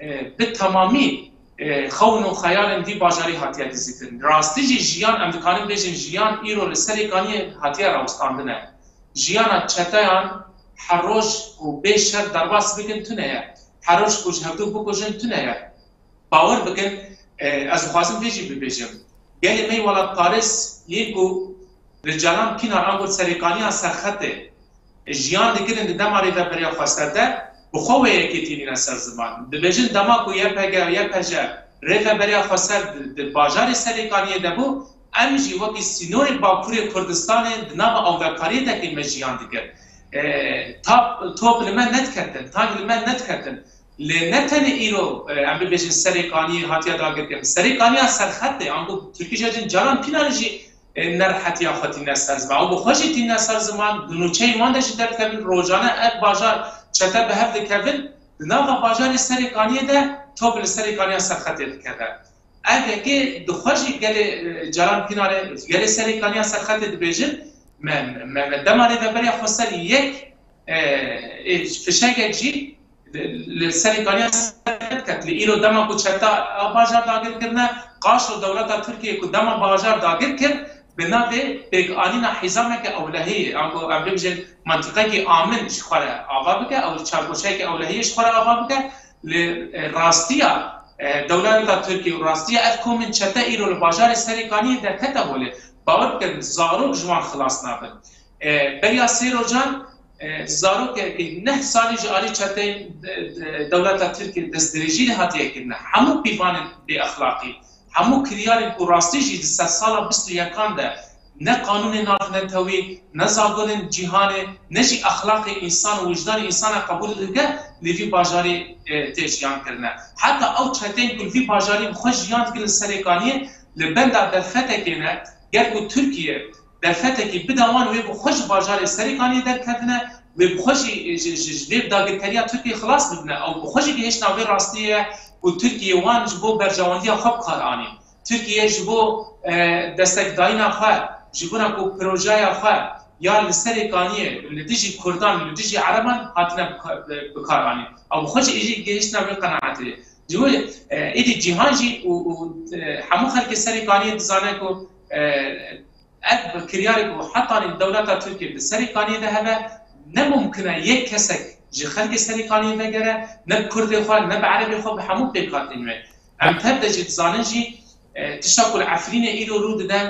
e, bi temamî, e, xewn û xeyalên vî bajarî hatiye dizîkirin. Rastî jî jiyan, em dikarin bêjin, jiyan îro li Serêkaniyê hatiye rawestandine. Jiyana çeteyan her roj ku bê şer derbas bikin tune ye. Her roj ku ji hevdû bikujin tune ye. Bawer bikin, e, ez dixwazim vê jî bibêjim. Gelê me yê welatparêz yên ku li Caran Pînar ango Serêkaniya Serxetê jiyan dikirin di dema Rêveberiya Xweser de, bi xwe wê yekê tînîne ser ziman. Dibêjin dema ku Y P G, Y P J Rêveberiya Xweser di, di bajarê Serêkaniyê de bû, em jî wekî sînorê Bakurê Kurdistanê di nava awlekariyê de kê me jiyan dikir. E, tap, top li me nediketin, tang li me nediketin. Lê ne tenê îro, e, em bibêjin Serêkaniyê hatiye dagirkirin. Serêkaniya Serxetê, ango Tirkî jê dibêjin Caran Pînar jî, e, nerehetiya xwe tîne ser ziman. Ew bi xwe jî tîne ser ziman, di nûçeyên wan de jî derdikevin, rojane ev bajar çete bi hev dikevin, di nava bajarê Serêkaniyê de top li Serêkaniya Serxetê dikeve. Ev yekê di xwe jî gelê, e, Caran Pînarê, gelê Serêkaniya Serxetê dibêjin, me, me, me dema Rêveberiya Xweser yek, e, e, fişegek jî li, li Serêkaniya Serxetê ket. Li îro dema ku çeta a bajar dagir kirine, qaşo dewleta Tirkiyê ku dema bajar dagir kir, bi navê pêkanîna hîzameke ewlehiyê, ango em bibêjin mantiqekî amin ji xwe re ava bike, ew çargoşeyeke ewlehiyê ji xwe re ava bike, li, e, rastiya, e, dewleta Tirkiyê û rastiya ev komên çete îro li bajarê Serêkaniyê derkete holê. Bawer bikin, zarok ji wan xilas nabin. E, beriya sê rojan, e, zarokekî neh salî ji alî çeteyên, e, e, dewleta Tirkiyê destdirêjî lê hatiye kirine. Hemû pîvanên bêexlaqî, hemû kiryarên ku rastî jî di sedsala bîst û yekan de ne qanûnê navnetewî, ne zagonên cîhanê, ne jî exlaqê însan û wijdanê însana qebûl dike, li vî bajarî, e, tê jiyan kirine. Heta ew çeteyên ku li vî bajarî bi xwe jiyan dikin li Serêkaniyê, li benda derfetekê ne, ger ku Tirkiye derfetekî bida wan, wê bi xwe ji bajarê Serêkaniyê derkevine, wê bi xwe jî, ji, ji, ji vê dagirkeriya Tirkiyê xilas bibine. Ew bi xwe jî gihiştina vê rastiyê ye ku Tirkiye wan ji bo berjewendiya xwe bi kar anîn. Tirkiye ji bo, e, destekdayîna xwe, ji bona ku projeya xwe ya li Serêkaniyê, li dijî Kurdan, li dijî Ereban hatine bi ka-, bi, bi kar anîn. Ew bi xwe jî êdî gihiştina vê qenaetê. Ji bo, e, êdî cîhan jî û, û, e, hemû xelkê Serêkaniyê dizane ku, e, ev kiryarê ku hetanî dewleta Tirkiyê di Serêkaniyê de hebe, ne mumkin e yek kesek ji xelkê Serêkaniyê vegere, ne bi kurdê xwe, ne bi erebê xwe, bi hemû pêkhatên wê. Em tev de jî dizanin jî, e, tişta ku li Efrînê îro rû dide,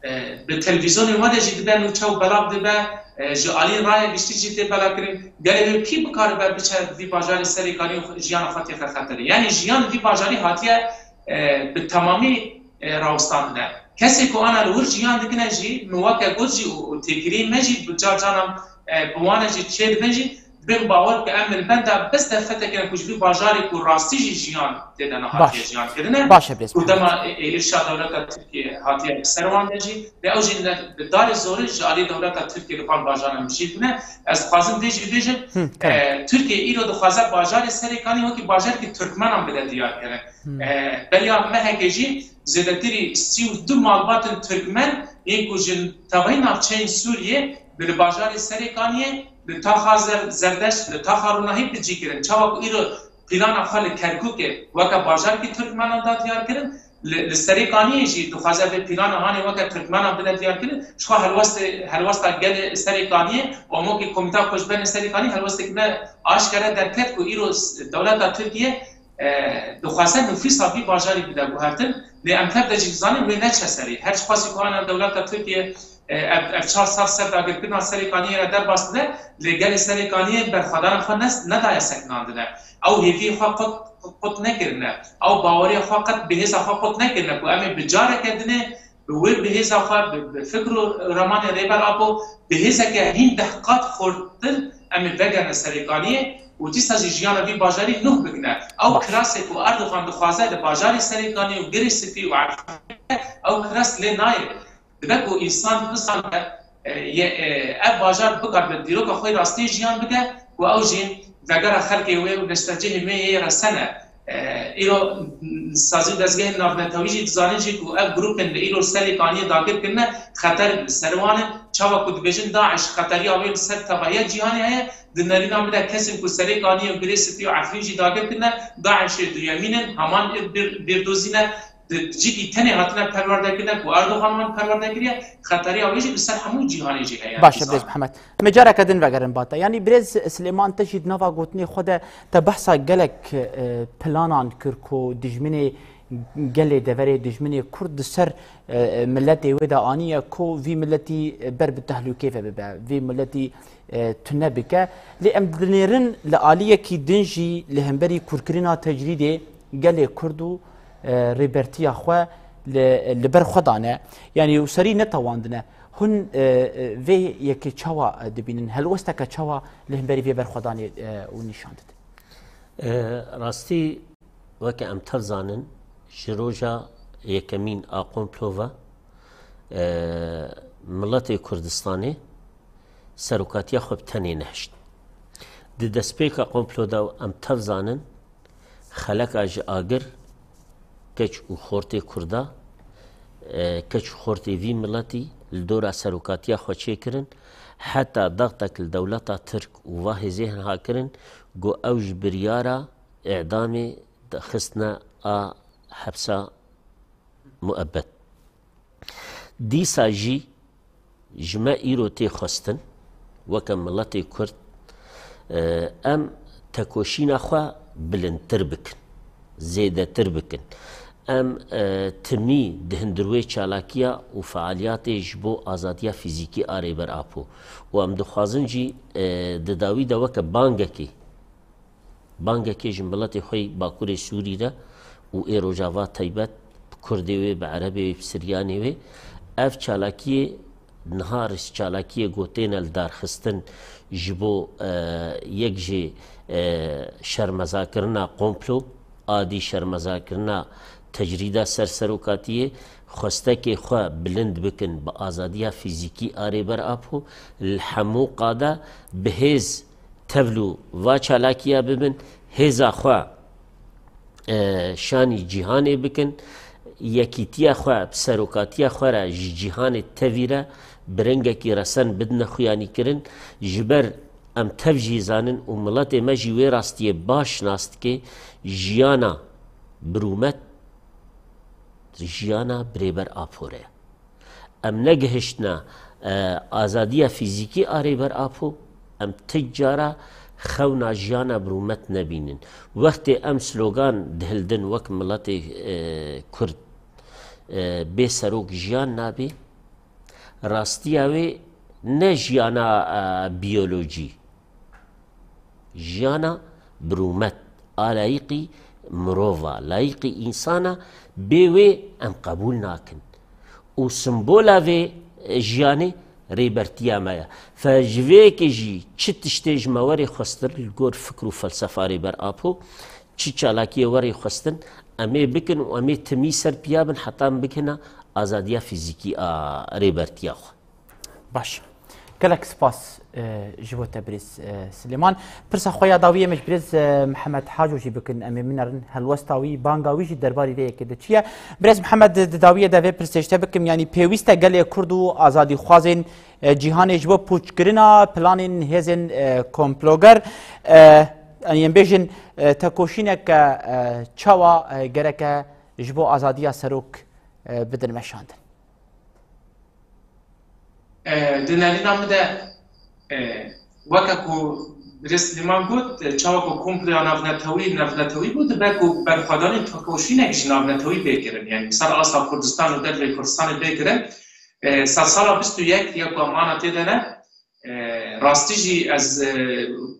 e, bi televîzyonên we de jî dibe nûçe û belav dibe, e, ji alî raya giştî jî tê belakirin. Gelê wê kî bikaribe biçe vî bajarê Serêkaniyê û jiyana xwe têxe xeterê? Yanî jiyan vî bajarî hatiye, e, bi temamî, e, rawestandine. Kesê ku ana li wir jiyan dikine jî, min weke got jî û, û têkiliyên me jî bi car caran, e, bi wan e jî çêdibin jî, Bin bawer ke em li benda bes derfetek in ku ji vî bajarê ku rastî jî jiyan tê de nehatiye jiyan kirine. Baş e, birêz Mehmet. Ku dema ê-, ê-, êrişa dewleta Tirkiye hatiye li ser wan de jî, lê ew jî li, bi darê zorê ji alî dewleta Tirkiye li van bajaran mijîl bûne. Ez dixwazim vê jî bêjim, Hı, kerem. e, Tirkiye îro dixwaze bajarê Serêkanî wekî bajarkî Tirkmenan bide diyar kirin. E, beriya mehekê jî zêdetirî sî û du malbatên Tirkmen yên ku ji tevayî navçeyên Sûriyê bi li bajarê Serêkaniyê, li taxa Zer-, Zerdeşt, li taxa Ronahî bi cî kirin. Çawa ku îro plana xwe li Kerkûkê weke bajarkî Tirkmenan da diyar kirin, li, li Serêkaniyê jî dixwaze vê plana hanê weke Tirkmenan bide diyar kirin. Ji xwe helwestê, helwesta gelê Serêkaniyê, omokê Komîta Koçberên Serêkanî helwestek me aşkere derket ku îro s-, dewleta Tirkiye e, dixwaze nifûsa vî bajarî bide guhertin, lê em tev de jî dizanin wê neçe serî. Her çiqasî ku ana dewleta Tirkiye, e, ev, ev çar sal ser dagirkirina Serêkaniyê re derbas bide, lê gelê Serêkaniyê berxwedana xwe ne, nedaye sekinandine. Ew hêviyê xwe qut, qut nekirine. Ew baweriya xwe qet bi hêza xwe qut nekirine ku em ê bi careke dinê bi wê, bi hêza xwe, bi, bi fikr û ramanê Rêber Apo, bi hêzeke hîn deh qat xurtir em ê vegerine Serêkaniyê û dîsa jî jiyana vî bajarî nuh bikine. Ew Baş. kirasê ku Erdogan dixwaze li bajarê Serêkaniyê û Girê Spî û Efrînê, ew kiras lê nayê. Dibe ku însan bizane, e, ye, e, ev bajar bikar bi dîroka xwe rastî jiyan bike, ku ew jî vegera xelkê wê û neştecihê wê yê resene. E, îro sazî û dezgehên navnetewî jî dizanin jî ku ev grûpên li îro Serêkaniyê dagir kirine xeter li ser wan in. Çawa ku dibêjin DAIŞ xeteriya wê li ser tevahiya cîhanê heye, di nerîna min de kesên ku Serêkaniyê û Girê Spî û Efrîn jî dagir kirine, DAIŞê duyemîn in, heman îr bir, bîrdozî ne, di cîkî tenê hatine perwerde kirine ku Erdogan wan perwerde kiriye, xeteriya wê jî li ser hemû cîhanê jî heye. Baş e, birêz Mihemed. Em ê careke din vegerin ba te. Yanî birêz Silêman, te jî di nava gotinê xwe de te behsa gelek, e, planan kir ku dijminê gelê deverê, dijminê Kurd di ser, e, e, miletê wê de aniye ku vî miletî, e, ber bi tehlûkê ve bibe, vî miletî, e, tune bike. Lê em dinêrin li aliyekî din jî li hemberî kûrkirina tecrîdê gelê Kurd û, e, rêbertiya xwe li, li ber xwe dane. Yanî û serî netewandine. Hûn, e, e, vê yekê çawa, e, dibînin? Helwesteke çawa li hemberî vê berxwedanê, e, û nîşan didin? E, rastî, weke em tev zanin, ji roja yekemîn a komplo ve, e, miletê Kurdistanê serokatiya xwe bi tenê nehişt. Di destpêka komplo de em tev zanin, xeleka ji agir, keç û xortê Kurda, e, keç û xortê vî miletî li dora serokatiya xwe çêkirin, heta dextek li dewleta Tirk û va hêzê hinha kirin, ku ew ji biryara îdamê de xistine a hepsa muebbet. Dîsa jî ji me îro tê xwestin, weke miletê Kurd, e, em tekoşîna xwe bilindtir bikin, zêdetir bikin. Em, e, timî di hundir wê çalakiya û fealiyatê ji bo azadiya fîzîkî a Rêber Apo û em dixwazin jî, e, di dawî de weke bangekê, bangekê ji miletê xwe yê Bakurê Sûrî re û ê Rojava taybet, bi Kurdê wê, bi Erebê wê, bi Siryanê wê, ev çalakiyê niha rist çalakiyê ku têne li dar xistin ji bo, e, yek jî, e, şermezakirina komplo, a dî şermezakirina tecrîda ser serokatiyê, xwestekê xwe bilind bikin bi azadiya fîzîkî a Rêber Apo, li hemû qada bi hêz tevlû va çalakiya bibin, hêza xwe, e, şanî cîhanê bikin, yekîtiya xwe, serokatiya xwe re ji cîhanê tevî re bi rengekî resen bidine xuyanîkirin. Ji ber em tev jî zanin û miletê me jî wê rastiyê baş nas dike, jiyana bi rûmet jiyana bi Rêber Apo re ye. Em negihiştine, e, azadiya fîzîkî a Rêber Apo, em ti cara xewna jiyana bi rûmet nebînin. Wextê em slogan dihildin wek miletê, e, Kurd, e, bê serok jiyan nabê, rastiya wê ne jiyana, e, biyolojî, jiyana bi rûmet, a layîqî mirov a, layîqî însan a, bê wê em qebûl nakin. Û simbola vê, e, jiyanê rêbertiya me ye. Fe ji vê yekê jî çi tiştê ji me werê xwestin li gor fikr û felsefa Rêber Apo, çi çalakiyê werê xwestin, em ê bikin û em ê timî ser piya bin heta em bigihina azadiya fîzîkî a rêbertiya xwe. Baş. Gelek spas, e, ji bo te birêz, e, Silêman. Pirsa xwe ya dawiyê me ji birêz, e, Mihemed Haco jî bikin. Em ê minerin helwesta wî, banga wî jî derbarî vê yekê de çi ye? Birêz Mihemed, di dawiyê de vê pirsê ji te bikim, yanî pêwîst e gelê Kurd û azadîxwazên, e, cîhanê ji bo pûçkirina planên hêzên, e, komploger, e, yanî em bêjin, e, tekoşîneke, e, çawa, e, gereke ji bo azadiya serok, e, bidin meşandin? E, di nerîna min de, e, weke ku birêz Silêman got, e, çawa ku komploya navnetewî, navnetewî bû, dibe ku berxwedanên tekoşînek ji navnetewî bê kirin. Yanî ser asta Kurdistan û derveyî Kurdistanê bê kirin. E, sedsala bîst û yek ya ku em ana tê de ne, e, rastî jî ez, e,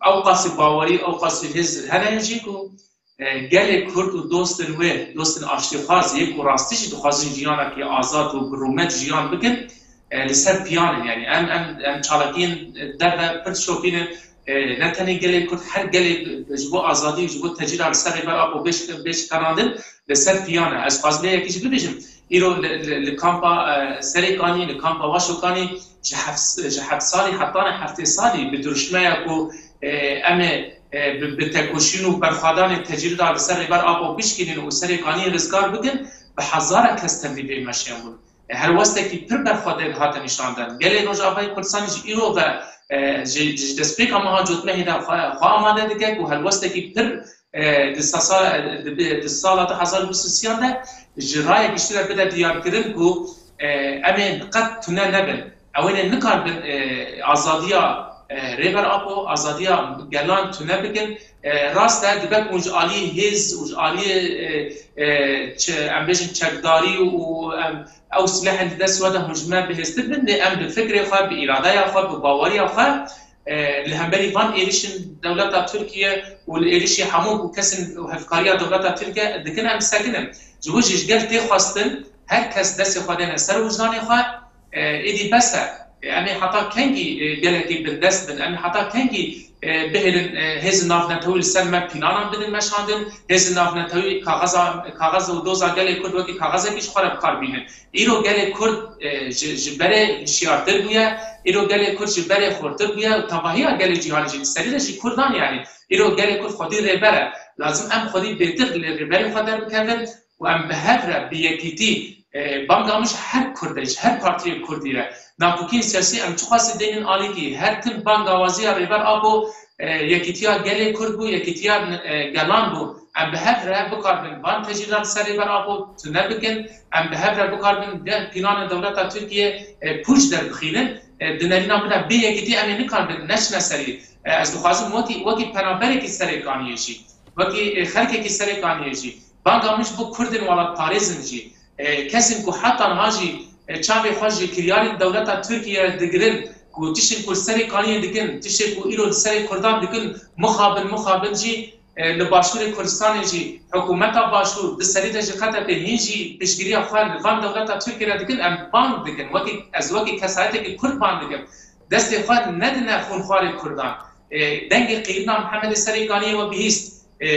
ew qasî bawerî, ew qasî hêz hene jî ku e, gelê Kurd û dostên wê, dostên aştîxwaz, yê ku rastî jî dixwazin jiyanekî azad û bi rûmet jiyan bikin, e, li ser piyan in. Yanî em, em, em çalakiyên derve pir dişopînin, e, ne tenê gelê Kurd, her gelê ji bo azadî û ji bo tecrîda li ser Rêber Apo bê şik-, bê şikanandin li ser piyan e. Ez dixwazim vê yekê jî bibêjim. Îro li, li, li kampa, e, Serêkanî, li kampa Waşokanî ji heft, ji heft salî hetane heftê salî bi duruşmeya ku, e, em ê e, bi, bi tekoşîn û berxwedanên tecrîda li ser Rêber Apo bişkînin û Serêkaniyê rizgar bikin, bi hezara kes tevlî vê meşeyan bûn. E, helwestekî pir berxwedêr hate nîşandan. Gelê Rojavayê Kurdistanê ji îro ve, e, ji, ji destpêka meha cotmehê de xwe, xwe amade dike ku helwestekî pir, e, di sesa, di, di, di sala du hezar û bîst û sêyan de ji raya giştî re bide diyarkirin ku, e, em ê qet tune nebin. Ewênê nikarbin, e, azadiya, e, Rêber Apo, azadiya gelan tune bikin. E, rast e, dibe ku hûn ji aliyê hêz û ji aliyê, e, e, çi, em bêjin çekdarî û, em, ew silehên di dest we de hûn ji me bihêztir bin, lê em bi fikrê xwe, bi îradeya xwe, bi baweriya xwe, e, li hemberî van êrişên dewleta Tirkiye û li êrişî hemû ku kesên û hevkariya dewleta Tirkiye dikin, em disekinin. Ji bo jî ji gel tê xwestin, her kes destê xwe dêne ser wijdanê xwe, E, êdî bes e. E, em ê heta kengî, e, gelekî bindest bin? Em ê heta kengî, e, bihêlin, e, hêzên navnetewî li ser me pîlanan bidin meşandin? Hêzên navnetewî kaxeza, kaxez û doza gelê Kurd wekî kaxezekî ji xwe re bi kar bînin. Îro gelê Kurd, e, ji, ji berê şiyartir bûye, îro gelê Kurd ji berê xurtir bûye û tevahiya gelê cîhanê jî, di serî de jî Kurdan yanî. Îro gelê Kurd xwedî rêber e. Lazim em xwedî bêtir li rêberê xwe derbikevin. û em bi hev re, bi yekîtî, e, banga min ji her Kurdê, ji her partiyê Kurdî re, nakokiyên siyasî em çiqasî deynin alîkî, her tim bangawaziya Rêber Apo, e, yekîtiya gelê Kurd bû, yekîtiya, e, gelan bû. Em bi hev re bikaribin van tecrîdan ser Rêber Apo tune bikin, em bi hev re bikaribin de-, pîlanên dewleta Tirkiye, e, pûç derbixînin. E, di nerîna min de bê yekîtî em ê nikaribin neçine serî. E, ez dixwazim wekî, wekî penaberekî Serêkaniyê jî, wekî, e, xelkekî Serêkaniyê jî, banga min ji bo Kurdên welatparêz in jî, e, kesên ku heta niha jî, e, çavê xwe ji kiryarên dewleta Tirkiye re digirin, ku tiştên ku li Serêkaniyê dikin, tiştê ku îro li serê Kurdan dikin, mixabin, mixabin jî, e, li Başûrê Kurdistanê jî, hikûmeta Başûr, di serî de ji H D P hîn jî piştgiriya xwe li van dewleta Tirkiye re dikin, em bang dikin. Wekî, ez wekî kesayetekî Kurd bang dikim. Destê xwe nedine xûnxwarê Kurdan. E, dengê qîrîna Mihemedê Serêkaniyê we bihîst. E,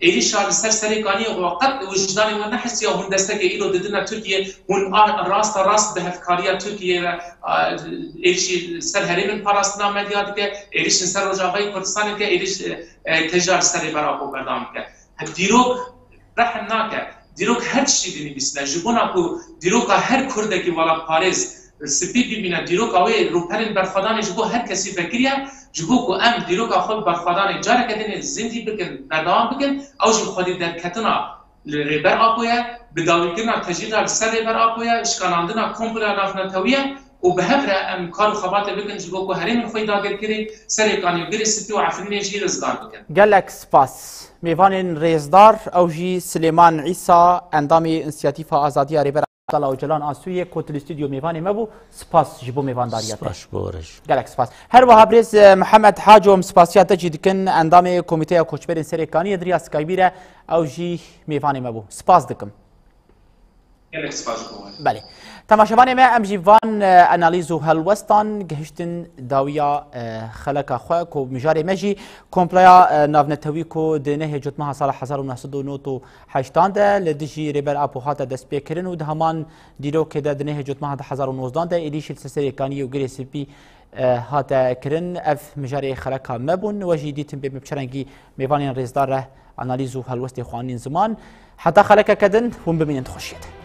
êrîşa li ser Serêkaniyê we qet wijdanê we nehisiya hûn destekê îro didine Tirkiye, hûn a, rasta rast bi hevkariya Tirkiye re, a, êrîşî ser herêmên parastina medya dike, êrîşên ser Rojavayê Kurdistanê dike, êrîş, e, e, tecrîda li ser Rêber Apo berdewam dike. Dîrok rehm nake. Dîrok her tiştî dinivîsine. Ji bona ku dîroka her Kurdekî welatparêz spî bibîne, dîroka wê rûpelên berxwedanê ji bo her kesî vekiriye, ji bo ku em dîroka xwe bi berxwedanê careke din ê zindî bikin, berdewam bikin, ew jî xwedî derketina li Rêber Apo ye, bi dawîkirina tecrîda li ser Rêber Apo ye, şikanandina komploya navnetewî ye û bi hev re em kar û xebatê bikin ji bo ku herêmên xwe yê dagirkirî, Serêkanî û Girê Spî û Efrînê jî rizgar bikin. Gelek spas. Mêvanên rêzdar, ew jî Silêman Îsa, endamê Însiyatîfa Azadiya Rêber Abdullah Ocalan a Sûriyê, ku li stûdyo mêvanê me bû. Spas ji bo mêvandariya te. Spas ji bo we re jî. Gelek spas. Her wiha birêz, e, Mihemed Haco, em spasiya te jî dikin, endamê Komîteya Koçberên Serêkaniyê di riya Skype'î re, ew jî mêvanê me bû. Spas dikim. Gelek spas ji bo we. Belê. Temaşevanê me, em jî van e, analîz û helwestan gihiştin dawiya e, xeleka xwe ku mijarê me jî kompleya e, navnetewî ku di nehê cotmeha sala hezar û neh sed û nod û heştan de li dijî Rêber Apo hate destpêkirin û di heman dîrokê de di nehê cotmeha di hezar û nozdan de êrîşî li ser Serê Kaniyê û Girê Spî e, hate kirin. Ev mijarê xeleka me bûn. We jî dîtin bê me bi çi rengî mêvanên rêzdar re analîz û helwestê xwe anîn ziman. Heta xelekeke din hûn bimînin di xweşiyê de.